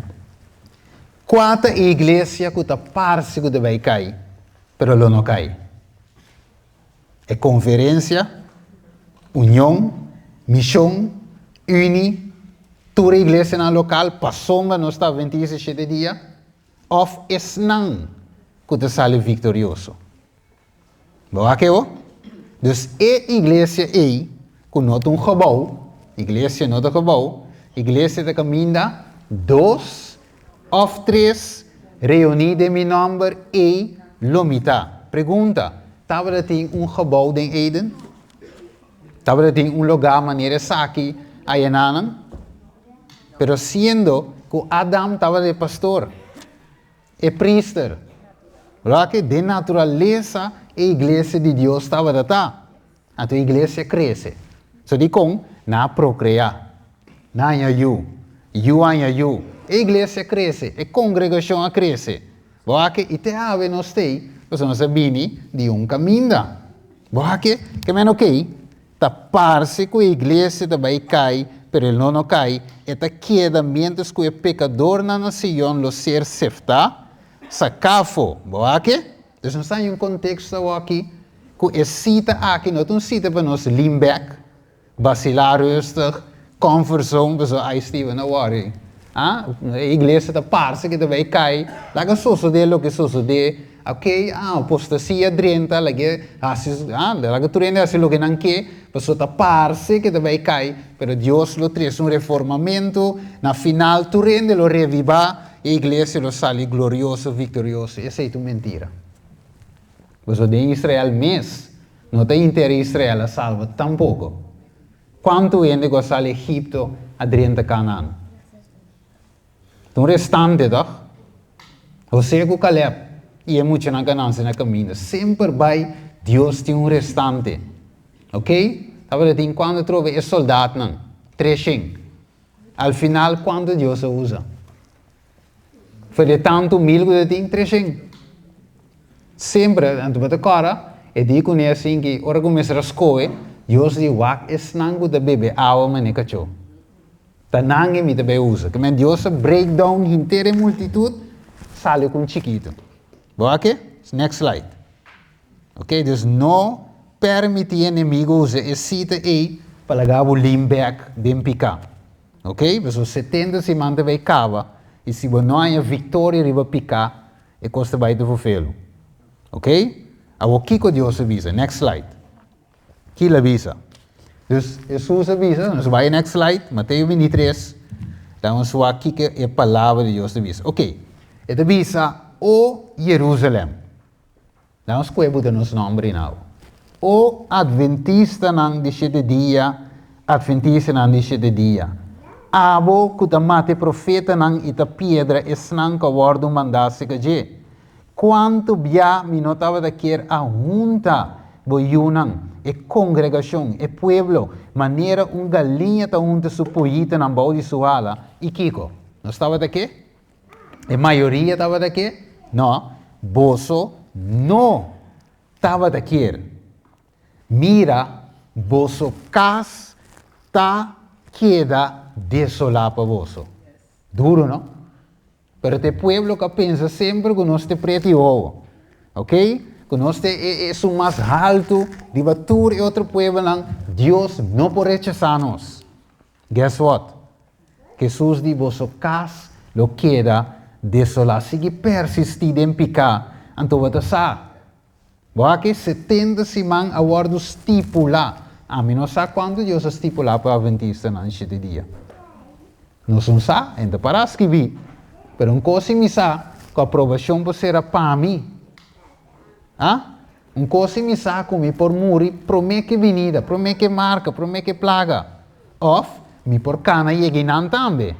Kua ta e iglesia ku ta parse ku ta bai kai, pero lo no kai? E konferensia, union, mishon, uni, tur e iglesianan lokal, pasobra nos ta Adventista shete dia? Òf esnan ku ta sali viktorioso. Bo wak e o? Dus e iglesia ei, ku no ta un gebou, iglesia no ta gebou, iglesia ta kaminda dos òf tres reuní den mi nòmber, ei lo mi ta. Pregunta, Tabata tin un gebou den Eden? Tabata tin un lugá manera esaki ayanánan? Pero siendo ku Adam tabata e pastor, e priester, wak den naturalesa e iglesia di Dios tabata ta. Anto e iglesia krese. So dikon? Nan a prokreá. Nan a haña yu. Yu a haña yu. E iglesia krese. E kongregashon a krese. Wak i te awe nos t'ei, pasobra nos a bini di un kaminda. Wak ke men okey, ta parse ku e iglesia ta bai kai, pero e lo no kai, e ta keda miéntras ku e pekadornan na Sion lo ser seftá, saká afó. Bo wak? Dus nos ta haña un konteksto awoki ku e sita aki no ta un sita pa nos lean back, basilá rustig. comfort zone, pasobra ai Steven, no worry. Ah, e iglesia ta parse ku ta bai kai, laga sosodé loke sosodé, ok, ah, apostasia drenta, lag'é hasi, ah, laga tur hende hasi loke nan ke, pasobra ta parse ku ta bai kai, pero Dios lo trese un reformamentu, na final tur hende lo revivá, e iglesia lo sali glorioso, viktorioso. Esei ta un mentira. Pasobra den Israel mes, no ta henter Israel a salba tampoko. Kuantu hende ku a sali Egipto a drenta Kanaan? Ta un restante, tòg? José ku Kalèb i e muchanan ku a nanse na kaminda. Semper bai Dios tin un restante. Oké? Tabata tin kuantu atrobe e soldatnan? Treshen. Al final kuantu Dios a usa? For di tantu mil ku ta tin, treshen. Semper, anto bo ta kòrda, e di kuné asin ki ora ku mester a skohe, Dios di wak esnan ku ta bebe awa manera kachó. Ta nan e mi ta bai usa. Ke men Dios a break down henter e multitut, sali ku un chikitu. Bo wak e? Next slide. Ok, dus no permití enemigo usa e sita ei pa laga bo lean back den piká. Ok, pasobra 70 siman ta bai kaba i si bo no haña viktoria riba piká, e kos ta bai te fofelu. Ok, awor kiko Dios a bisa? Next slide. Ki el a bisa? Dus Hesus a bisa, nos bai next slide, Mateo 23, dan nos wak kiko e palabra di Dios ta bisa. Ok, e ta bisa, O Jerusalem. Nan a skohe buta nos nomber ei nau. O Adventistanan di shete dia, Adventistanan di shete dia, abo ku ta mata e profetanan i ta piedra esnan ku a wòrdu mandá serka dje, kuantu bia mi no tabata kier a hunta bo yunan, e kongregashon, e pueblo, manera un galiña ta hunta su poyitonan bou di su hala, i kiko? Nos tabata ke? E mayoria tabata ke? No, boso no tabata kier. Mira, boso kas ta keda desolá pa boso. Duru, no? Pero ta e pueblo ku a pensa semper ku nos ta e pretu i owo. Ok? Ku nos ta e esun mas haltu riba tur e otro pueblonan, Dios no por rechasá nos. Guess what? Hesus di boso kas lo keda desolá. Sigui persistí den piká, anto bo ta sa. Bo aki 70 siman a wòrdu stipulá. Ami no sa kuantu Dios a stipulá pa Adventistanan shete dia. Nos no sa, e no ta pará skibí. Pero un kos si mi sa, ku aprobashon por sera pa mi. Ah? Un kos si mi sa ku mi por muri promé ku e binida, promé ku e marka, promé ku e plaga. Òf, mi por kana yega einan tambe.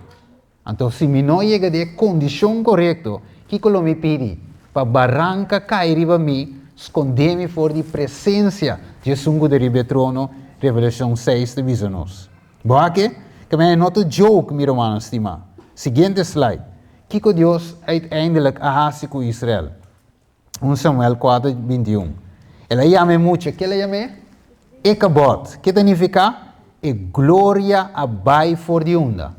Anto si mi no yega di e kondishon korekto, kiko lo mi pidi? Pa baranka kai riba mi, skondé mi for di presensia di esun ku ta riba e trono, Revelashon seis ta bisa nos. Bo a ke? Ke men e no ta joke, mi rumannan stimá. Siguiente slide. Kiko Dios uiteindelijk a hasi ku Israel? 1 Samuel 4, 21. El a yama e mucha, ke el a yam'é? Ichabod. Ke ta nifiká? E gloria a bai for di unda?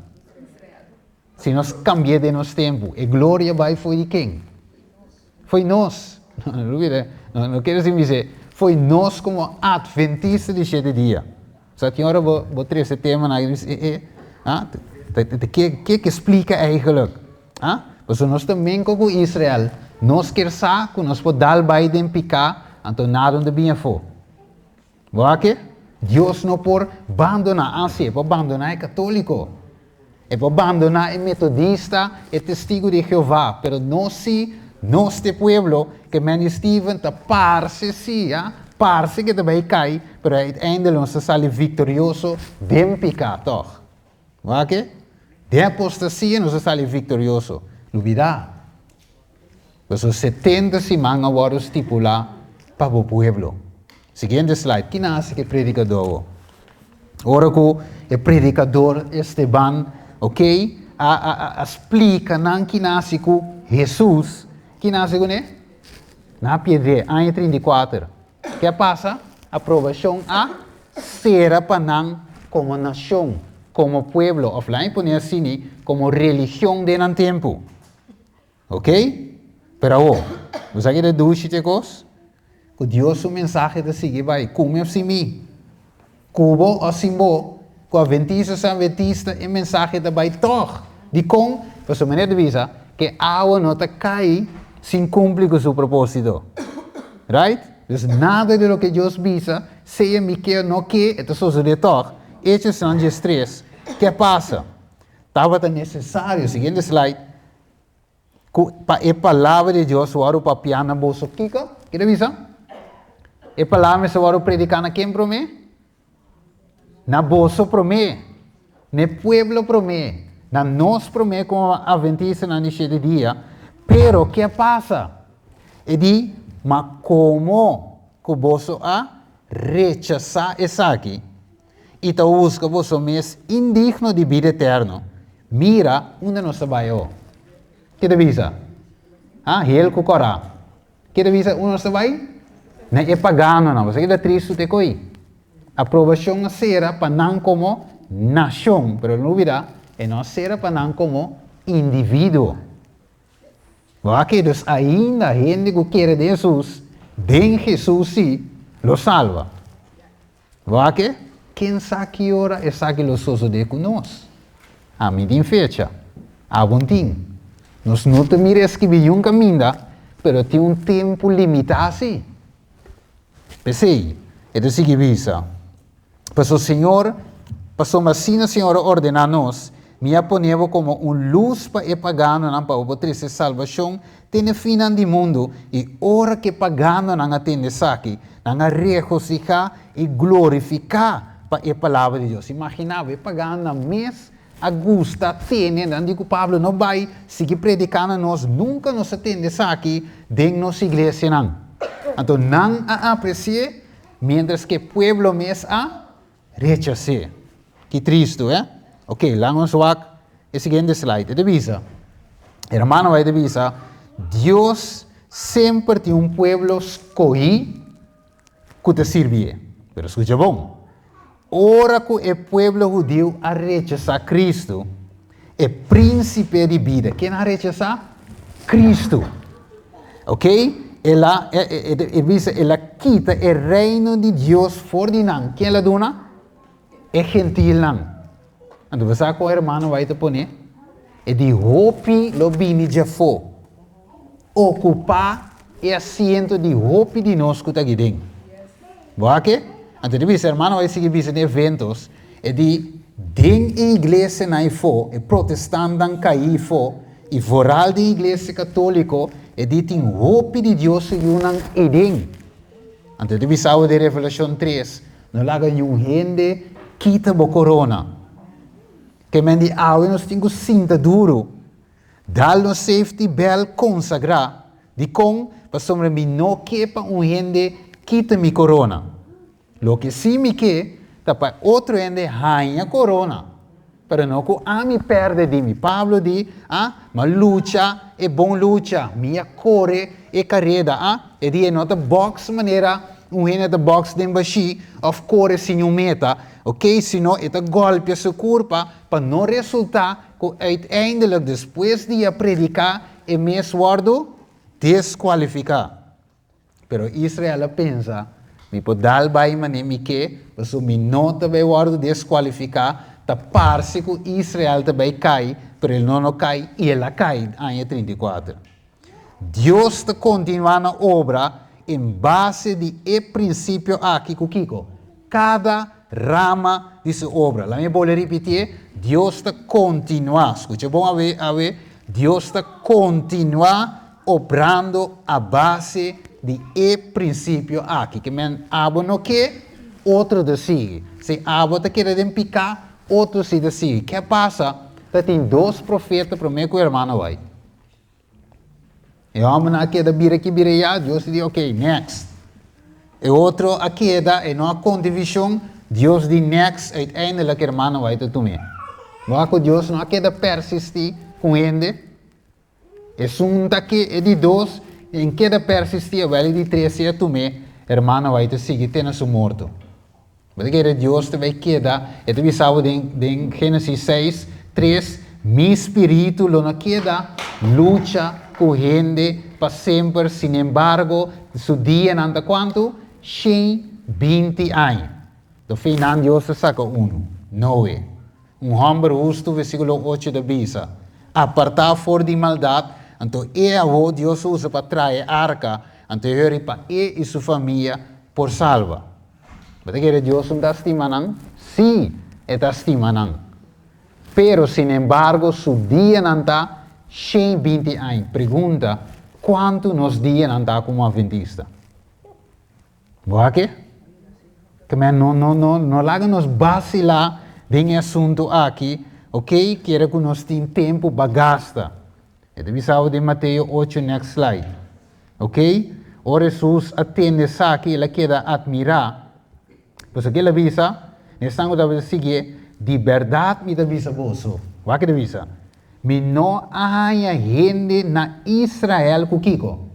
Si nos kambi'é den nos tempu, e gloria a bai for di ken? Foi nos. No, no kere sin bis'é, foi nos komo Adventista di shete dia. Sa tin ora bo bo trese temanan aki, bo bisa, eh, eh, ah, ke ke ke splika eigenlijk? Ah, pasobra nos ta menko ku Israel, nos kier sa ku nos por dal bai den piká, anto nada no ta bini afó. Bo a ke? Dios no por bandoná, ah si, e por bandoná e katóliko, e por bandoná e metodista, e Testigu di Jehová, pero nos si, nos ta e pueblo, ke Manny Steven ta parse si, ah, parse ke ta bai kai, pero uiteindelijk nos ta sali viktorioso den piká, tòg? Wak e? Den apostasia nos a sali viktorioso. Lubidá. Pasobra 70 siman a wòrdu stipulá pa bo pueblo. Siguiente slide. Ki nan hasi ku e predikadó awor? Ora ku e predikador Esteban, ok, a, a, a, a splika nan ki nan hasi ku Hesus, ki nan hasi kuné? Nan a piedr'é, aña 34. Ke a pasa? Aprobashon a sera pa nan komo nashon, komo pueblo, òf laña pone asini, komo religion den nan tempu. Ok? Pero awor, bo sa ke ta dushi te kos? Ku Dios su mensahe ta sigui bai, ku mi òf sin mi, ku bo òf sin bo. Ku atventista sin atventista e mensahe ta bai tòg. Dikon? Pasobra manera ta bisa ku e awa no ta kai sin kumpli ku su propósito. Right? Dus nada di loke Dios bisa, sea mi ke o no ke, e ta sosodé tòg. Hechosnan 13, Ke pasa? Tabata nesesario, siguiente slide, ku pa e palabra di Dios wòrdu papiá na boso. Kiko? Ki ta bisa? E palabra mester wòrdu prediká na ken promé? Na boso promé, na e pueblo promé, na nos promé komo atventistanan di shete dia. Pero ke a pasa? E di, Ma komo ku boso a rechasá esaki i ta husga boso mes indigno di bida eterno, mira unda nos ta bai awor. Ke ta bisa? Ha? Hel ku kòrá. Ke ta bisa unda nos ta bai? Na e paganonan. Bo sa keda tristu te ko'i. Aprobashon a sera pa nan komo nashon, pero no lubida, e no a sera pa nan komo individuo. Bo a keda dus ainda hende ku kere den Hesus, den Hesus si, lo salba. Bo a ke? Ken sa ki ora esaki lo sosodé ku nos? Ami tin fecha. Abo tin. Nos no ta mira e skibí niun kaminda, pero tin un tempu limitá sí. P'esei, e ta sigui bisa, Pasobra Señor, pasobra asina Señor a ordená nos, Mi a pone bo komo un lus pa e paganonan pa bo por trese salbashon te na e finnan di mundu, i ora ku e paganonan a tende esaki, nan a regosihá i glorifiká pa e palabra di Dios. Imaginá bo, e paganonan mes a gusta tene, nan di ku Pablo no bai sigui prediká na nos, nunka nos a tende esaki den nos iglesianan. Anto nan a apresi'é, miéntras ku e pueblo mes a Rechas'é. Ki tristu, eh? Ok, laga nos wak e siguiente slide. E ta bisa, hermano White ta bisa, Dios semper tin un pueblo skohí ku ta sirbié. Pero skucha bon, ora ku e pueblo hudiu a rechasá Kristu, e Prínsipe di bida, ken a rechasá? Kristu. Ok? El a, e, e, e bisa, el a kita e reino di Dios for di nan. Ken el a duna? E gentilnan. Anto bo sa kon hermano White a pone? E di hopi lo bini djafó, okupá e asiento di hopi di nos ku ta aki den. Bo a ke? Anto di bisa, hermano White sigui bisa den eventos, E di, Den e iglesianan ei-fo, e protestantnan kai ei-fo, i vooral den iglesia katoliko, e di tin hopi di Dios su yunan eiden. Anto e ta bisa awe den Revelashon 3, No laga niun hende kita bo korona. Ke men di awe nos tin ku sinta duru, dal nos safety belt konsagrá. Dikon? Pasobra mi no ke pa un hende kita mi korona. Loke sí mi ke ta pa otro hende haña korona, pero no ku ami pèrdè di mi. Pablo di, A, m'a lucha e bon lucha, mi a kore e kareda. A, e di e no ta bòks manera un hende ta bòks den bashí òf kore sin un meta, oké, sino e ta gòlpia su kurpa pa no resultá ku uiteindelijk despues di a prediká e mes wòrdu deskualifiká. Pero Israel a pensa, Mi por dal bai manera mi ke, pasobra mi no ta bai wòrdu deskualifiká. Ta parse ku Israel ta bai kai, pero el no no kai, i el a kai, aña 34. Dios ta kontinuá na obra en base di e prinsipio aki ku kiko? Kada rama di su obra. Laat mi bolbe ripitié, Dios ta kontinuá, skucha bon awe, awe, Dios ta kontinuá obrando a base di e prinsipio aki. Ke men abo no ke, otro ta sigui. Si abo ta keda den piká, otro si ta sigui. Ke a pasa? Ta tin dos profeta promé ku hermano White. E hòmbernan a keda bira aki bira ayá, Dios di, ok, next. E otro a keda, e no a konta e vishon, Dios di next, uiteindelijk hermano White a tum'é. Wak ku Dios no a keda persistí ku hende. Esun ta ke e di dos, en keda persistí, awel e di tres si a tum'é, hermano White a sigui te na su morto. Bo ta kere Dios ta bai keda, e ta bisa bo den den Génesis 6, 3, Mi spiritu lo no keda lucha ku hende pa semper, sinembargo, su dianan ta kuantu? 120 aña. Do finan Dios ta saka unu. Noe. Un hòmber hustu, versíkulo ocho ta bisa, apartá for di maldat, anto e awó Dios usa pa traha e arka, anto e hori pa e i su famia por salba. Bo ta kere Dios no ta stima nan? Sí, e ta stima nan. Pero sinembargo su dianan ta 120 aña. Pregunta, kuantu nos dianan ta komo atventista? Bo a ke? Ke men no no no no laga nos basilá den e asuntu aki, ok, kere ku nos tin tempu pa gasta. E ta bisa bo den Mateo ocho next slide. Ok, ora Hesus a tende esaki el a keda atmirá. Pasobra ke el a bisa? Esnan ku tabata siguié, Di bèrdat mi ta bisa boso. Wak e ta bisa, Mi no a haña hende na Israel ku kiko?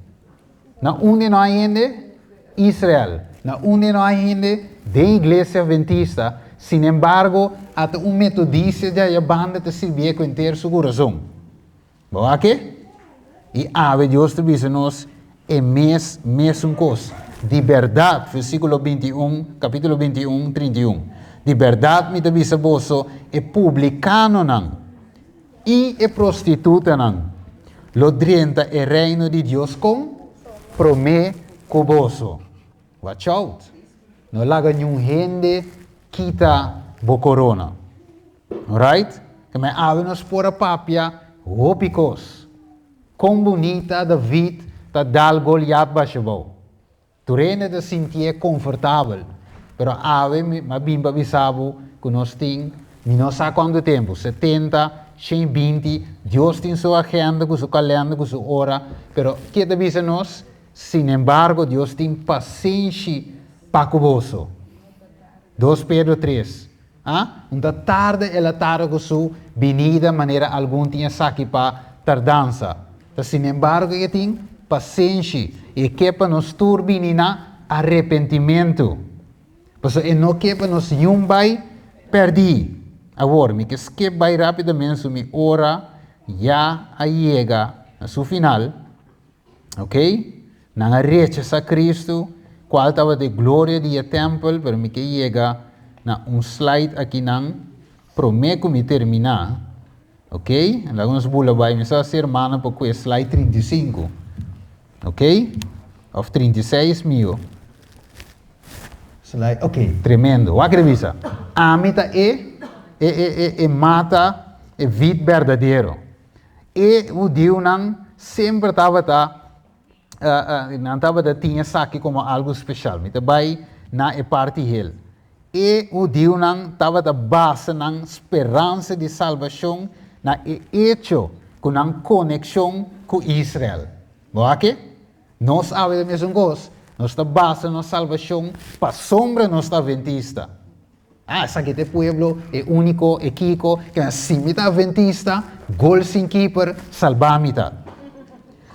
Na unda no hay hende? Israel. Na unda no hay hende? Den iglesia adventista. Sin embargo, ata un metodista di aya banda ta sirbié ku henter su kurason. Bo wak e? I awe Dios ta bisa nos e mes mesun kos. Di bèrdat, versíkulo 21, kapítulo 21, 31. Di bèrdat mi ta bisa boso, e publikanonan I e prostitutanan lo drenta e reino di Dios kon? Promé ku boso. Watch out! No laga niun hende kita bo korona. Alright? Ke men awe nos por a papia hopi kos. Kon bunita David ta dal Goliat basha bou. Tur hende ta sintié konfortabel, pero awe mi a bin pa bisa bo ku nos tin, mi no sa kuantu tempu, 70, 120, Dios tin su agenda ku su kalènder ku su ora, pero ke ta bisa nos? Sinembargo Dios tin pasenshi pa ku boso. Dos Pedro tres, A Un ta tarda el a tarda ku su binida manera algun tin esaki pa tardansa. Ta sinembargo e tin pasenshi i e ke pa nos tur bini na arepentimentu. Pasobra e no ke pa nos niun bai pèrdí. Awor, mi ke skip bai rápidamente su mi ora ya a yega na su final. Ok? Nan a rechasá Cristo, cual tabata e gloria di e tempel, pero mi ke yega na un slide akinan promé ku mi terminá. Ok? Laga nos bula bai. Mi sa si hermano por kue slide 35. Ok? Of 36 mio. Slide, ok, tremendo. Wak revisa. Ami ta e, e, e, e, e mata, e vid berdadero. E hudiunan semper tabata, nan tabata tin esaki komo algu speshal. Mi ta bai na e parti hel. E hudiunan tabata basa nan speransa di salbashon na e echo ku nan konekshon ku Israel. Bo a ke? Nos awe ta mesun kos. Nos ta basa nos salbashon pasobra nos ta adventista. Ah, esaki ta e pueblo, e úniko, e kiko, ke si mi ta adventista, gol sin keeper, salbá mi ta.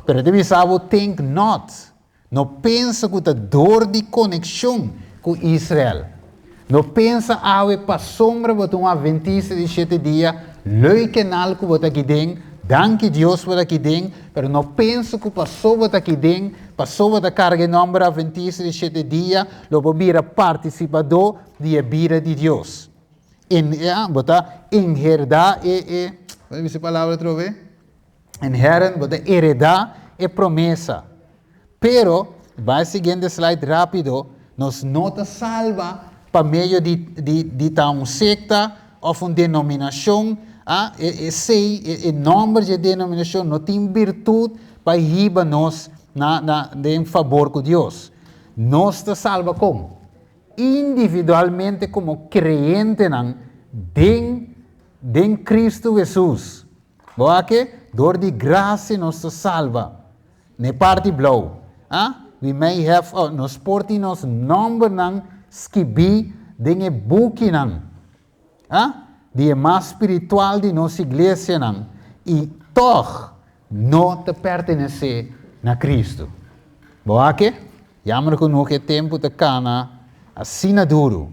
Pero e ta bisa bo, think not. No pensa ku ta dor di konekshon ku Israel. No pensa awe pasobra bo ta un adventista di shete dia, leuk kenal ku bo ta aki den, danki Dios bo ta aki den, pero no pensa ku paso bo ta aki den, paso bo ta karga e nòmber adventista di shete dia, lo bo bira partisipadó di e bida di Dios. En, ja, bo ta enherdá e, e, bo ta bisa e palabra atrobe? Inherent, bo ta heredá e promesa. Pero, bai e siguiente slide rápido, nos no ta salba pa medio di, di, di ta un sekta òf un denominashon, ah, e, esei, e, e nòmber di e denominashon no tin birtut pa hiba nos na, na, den fabor ku Dios. Nos ta salba kon? Individualmente komo kreyentenan den den Kristu Hesus. Bo a ke? Dor di grasia nos ta salba. Na e parti blou, a We may have, oh, nos por tin nos nòmbernan skibí den e bukinan, a di e mas spiritual di nos iglesianan i tòg no ta pertenesé na Kristu. Bo a ke? Jammer genoeg e tempu ta kana asina duru.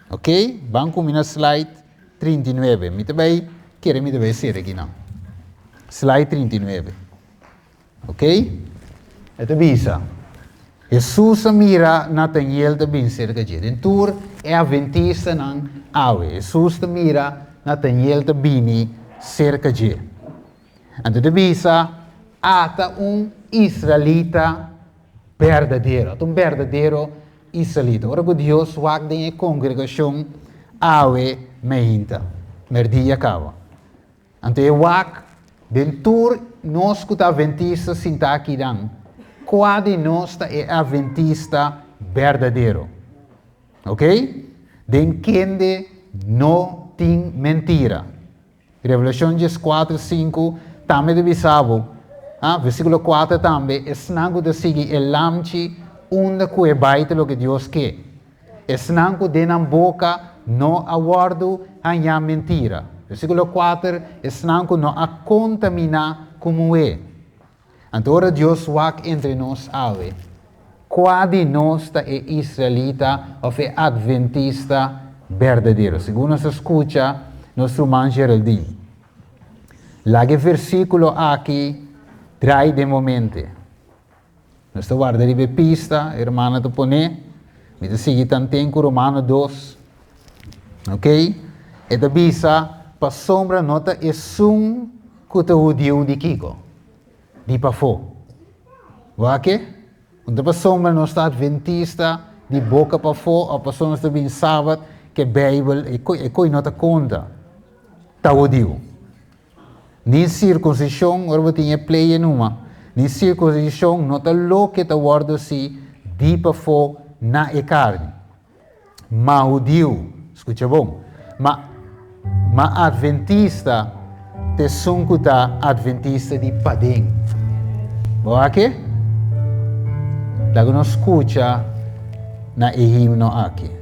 Ok, ban ku mi na slide 39. Mi ta bai kere mi ta bai sera akinan. Slide 39. Ok? E ta bisa. Hesus a mira Nataniel ta bin serka dje. Den tur e atventistanan awe, Hesus ta mira Nataniel ta bini serka dje. Anto ta bisa, Ata un israelita berdadero. Ata un berdadero israelita. Ora ku Dios wak den e kongregashon awe meinta, merdia kaba. Anto e wak den tur nos ku ta atventista sintá akinan, kua di nos ta e atventista berdadero? Ok? Den kende no tin mentira. Revelashon 14, 5 tambe ta bisa bo, ah, versíkulo 4 tambe, esnan ku ta sigui e Lamchi unda ku e bai ta loke Dios ke. Esnan ku den nan boka no a wòrdu hañá mentira. Versíkulo 4, Esnan ku no a kontaminá ku muhé. Anto ora Dios wak entre nos awe, kua di nos ta e israelita òf e atventista berdadero? Segun nos a skucha nos ruman Geraldine, laga e versíkulo aki drai den bo mente. Nos ta warda riba e pista, e hermana ta pone. Mi ta sigui tanten ku Romano 2. Ok? E ta bisa, pasobra no ta esun ku ta hudiu di kiko? Di pafó. Wak e? No ta pasobra nos ta adventista di boka pafó òf pasobra nos ta bin sabat ku e Beibel, e koi no ta konta. Ta hudiu. Ni sirkunsishon, ora bo tin e play e numa, ni sirkunsishon no ta loke ta wòrdu si di pafó na e karni. Ma hudiu, skucha bon, ma ma atventista ta esun ku ta atventista di paden. Bo wak e? Laga nos skucha na e himno aki.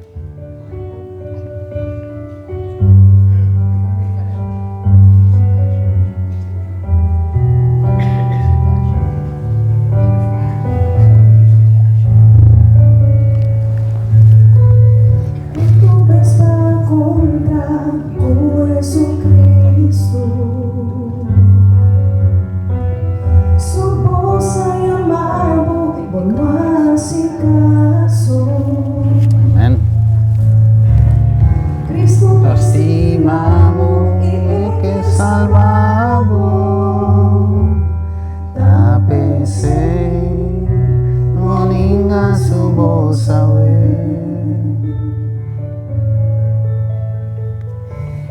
Amen. Ta stima bo i ke salba bo. Ta p'esei no ninga su bos awe.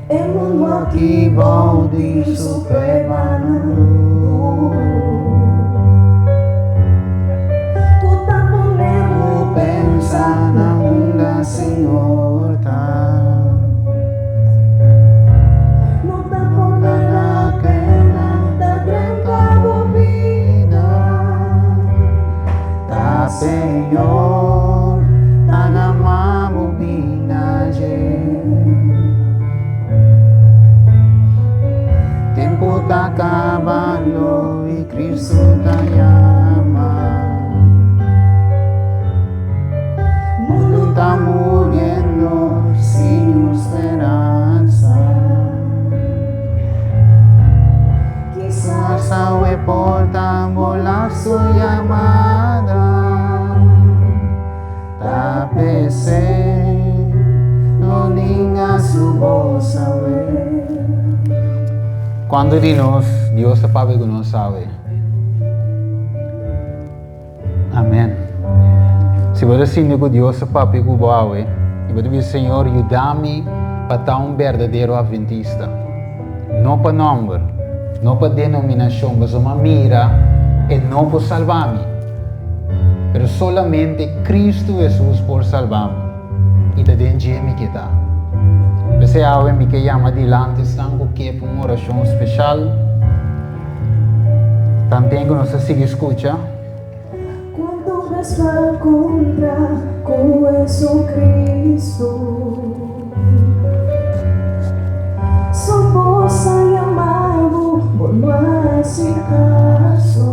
E mundu aki bou di su pruebanan duru. Ku ta pone bo pensa na unda Señor ta. No ta por la pena ta drenta bo bida. Ta Señor ta gama bo bina dje. Tempu ta kabando i Kristu ta yama. Mundu ta muriendo sin niun speransa. Kisas awe por ta bo lastu yamada. Ta p'esei lo ninga su bos awe. Cuantu di nos Dios ta papia cu nos awe? Amen. Si bo ta sinti cu Dios ta papia cu bo awe, y bo ta bisa, Señor, yuda mi pa ta un berdadero adventista. No pa nomber, no pa denominacion, pasobra mi a mira e no por salba mi. Pero solamente Cristo Jesus por salba mi, i ta den dje mi ke ta. P'esei awe mi ke yama dilanti esnan ku ke pa un orashon speshal. Tanten ku nos ta sigui skucha. Kuantu bes b'a kontra ku Jesucristo? Su bos a yama bo, bo no a hasi kaso.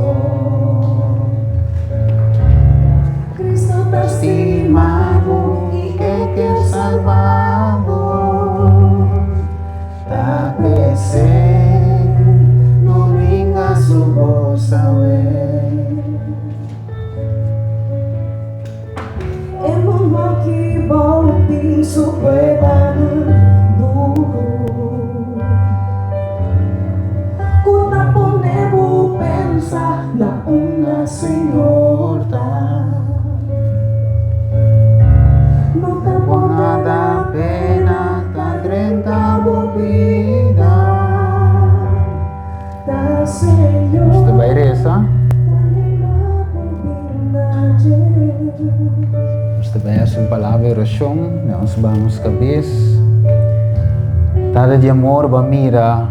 Cristo ta stima bo i e ke salba bo. Ta p'esei no ninga su bos awe. Aki bou tin su pruebanan duru ku ta pone bo pensa na unda Señor ta. No ta por nada pena ta drenta bo bida. Ta Señor Nos ta bai resa. ta yama bo bin na dje. Nos ta bai hasi un palabra di orashon. Nos baha nos kabes. Tata di amor, bo a mira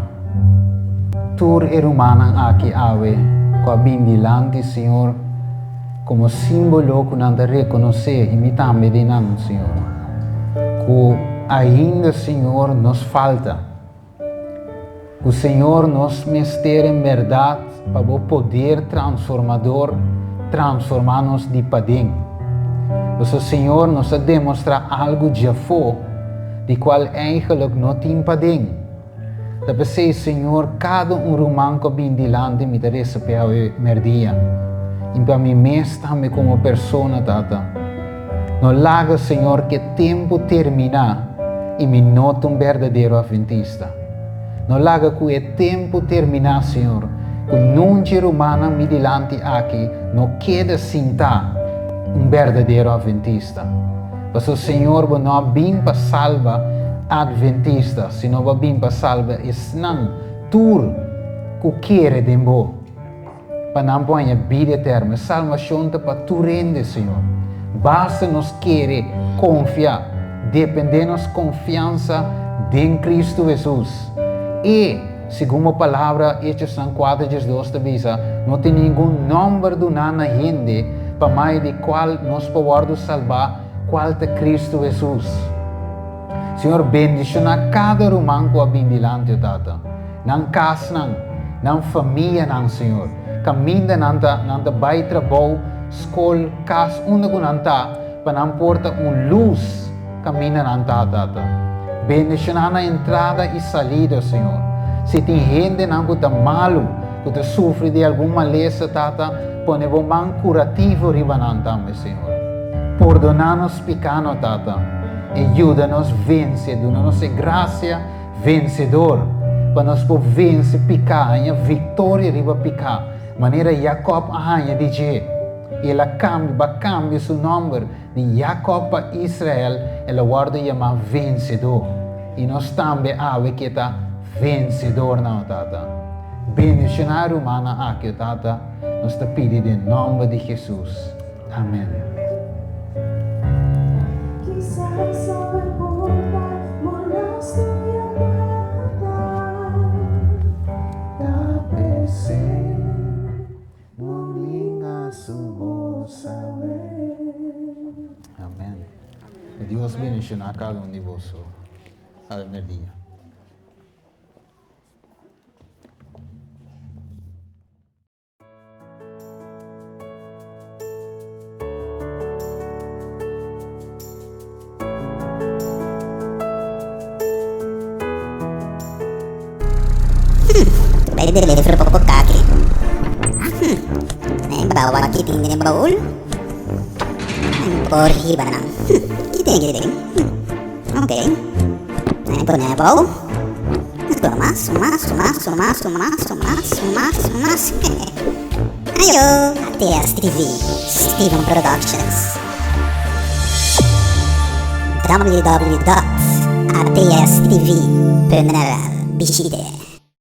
tur e rumannan aki awe ku a bin dilanti, Señor, komo símbolo ku nan ta rekonosé, i mi tambe den nan, Señor, ku ainda, Señor, nos falta. Ku Señor nos mester en bèrdat pa bo poder transformador transformá nos di paden. Pasobra Señor nos a demostrá algu djafó di kual eigenlik no tin paden. Ta p'esei Señor kada un ruman ku a bin dilanti mi ta resa p'e awe mèrdia i pa mi mes tambe komo persona Tata. No laga, Señor, k'e tempu terminá i mi no ta un berdadero adventista. No laga ku e tempu terminá, Señor, ku nun dje rumannan mi dilanti aki no keda sin ta un berdadero adventista. Pasobra, Señor, bo no a bin pa salba adventista, sino bo a bin pa salba esnan tur ku kere den bo. Pa nan por haña bida eterno. E salbashon ta pa tur hende, Señor. Basta nos kere, konfia, dependé nos konfiansa den Kristu Hesus. E, segun bo Palabra, Hechosnan kuater diesdos ta bisa, no tin ningun nòmber duná na hende pa medio di kual nos por wòrdu salbá, kual ta Kristu Hesus. Señor, bendishoná kada ruman ku a bin dilanti, o Tata. Nan kasnan, nan famianan, Señor. Kaminda nan ta, nan ta bai trabou, skol, kas, unda ku nan ta, pa nan por ta un lus kaminda nan ta, Tata. Bendishoná nan entrada i salida, Señor. Si tin hendenan ku ta malu, ku ta sufri di algun malesa, Tata, pone Bo man kurativo riba nan tambe, Señor. Pordoná nos pikánan, Tata, i yuda nos vense, duna nos e grasia Vensedor, pa nos por vense piká, haña viktoria riba piká, manera Jakòb a haña di dje. I el a kambia, ba kambia su nòmber di Jakòb pa Israel, el a wòrdu yamá Vensedó. I nos tambe awe ke ta vensedornan, o Tata. Bendishoná e rumannan aki, o Tata, nos ta pidi den nòmber di Hesus. Amen. Amen. Dios bendiciona cada un di boso. Awe merdia. Bai deliver poco kaki. Hmm. Bawa kiting den baul. Por hiba nan. Kiting kiting. Okay. Pone bou. Mas, mas, mas, mas, mas, mas, mas, mas. Ayo, ATS TV, Steven Productions. www.atstv.nl Bishite.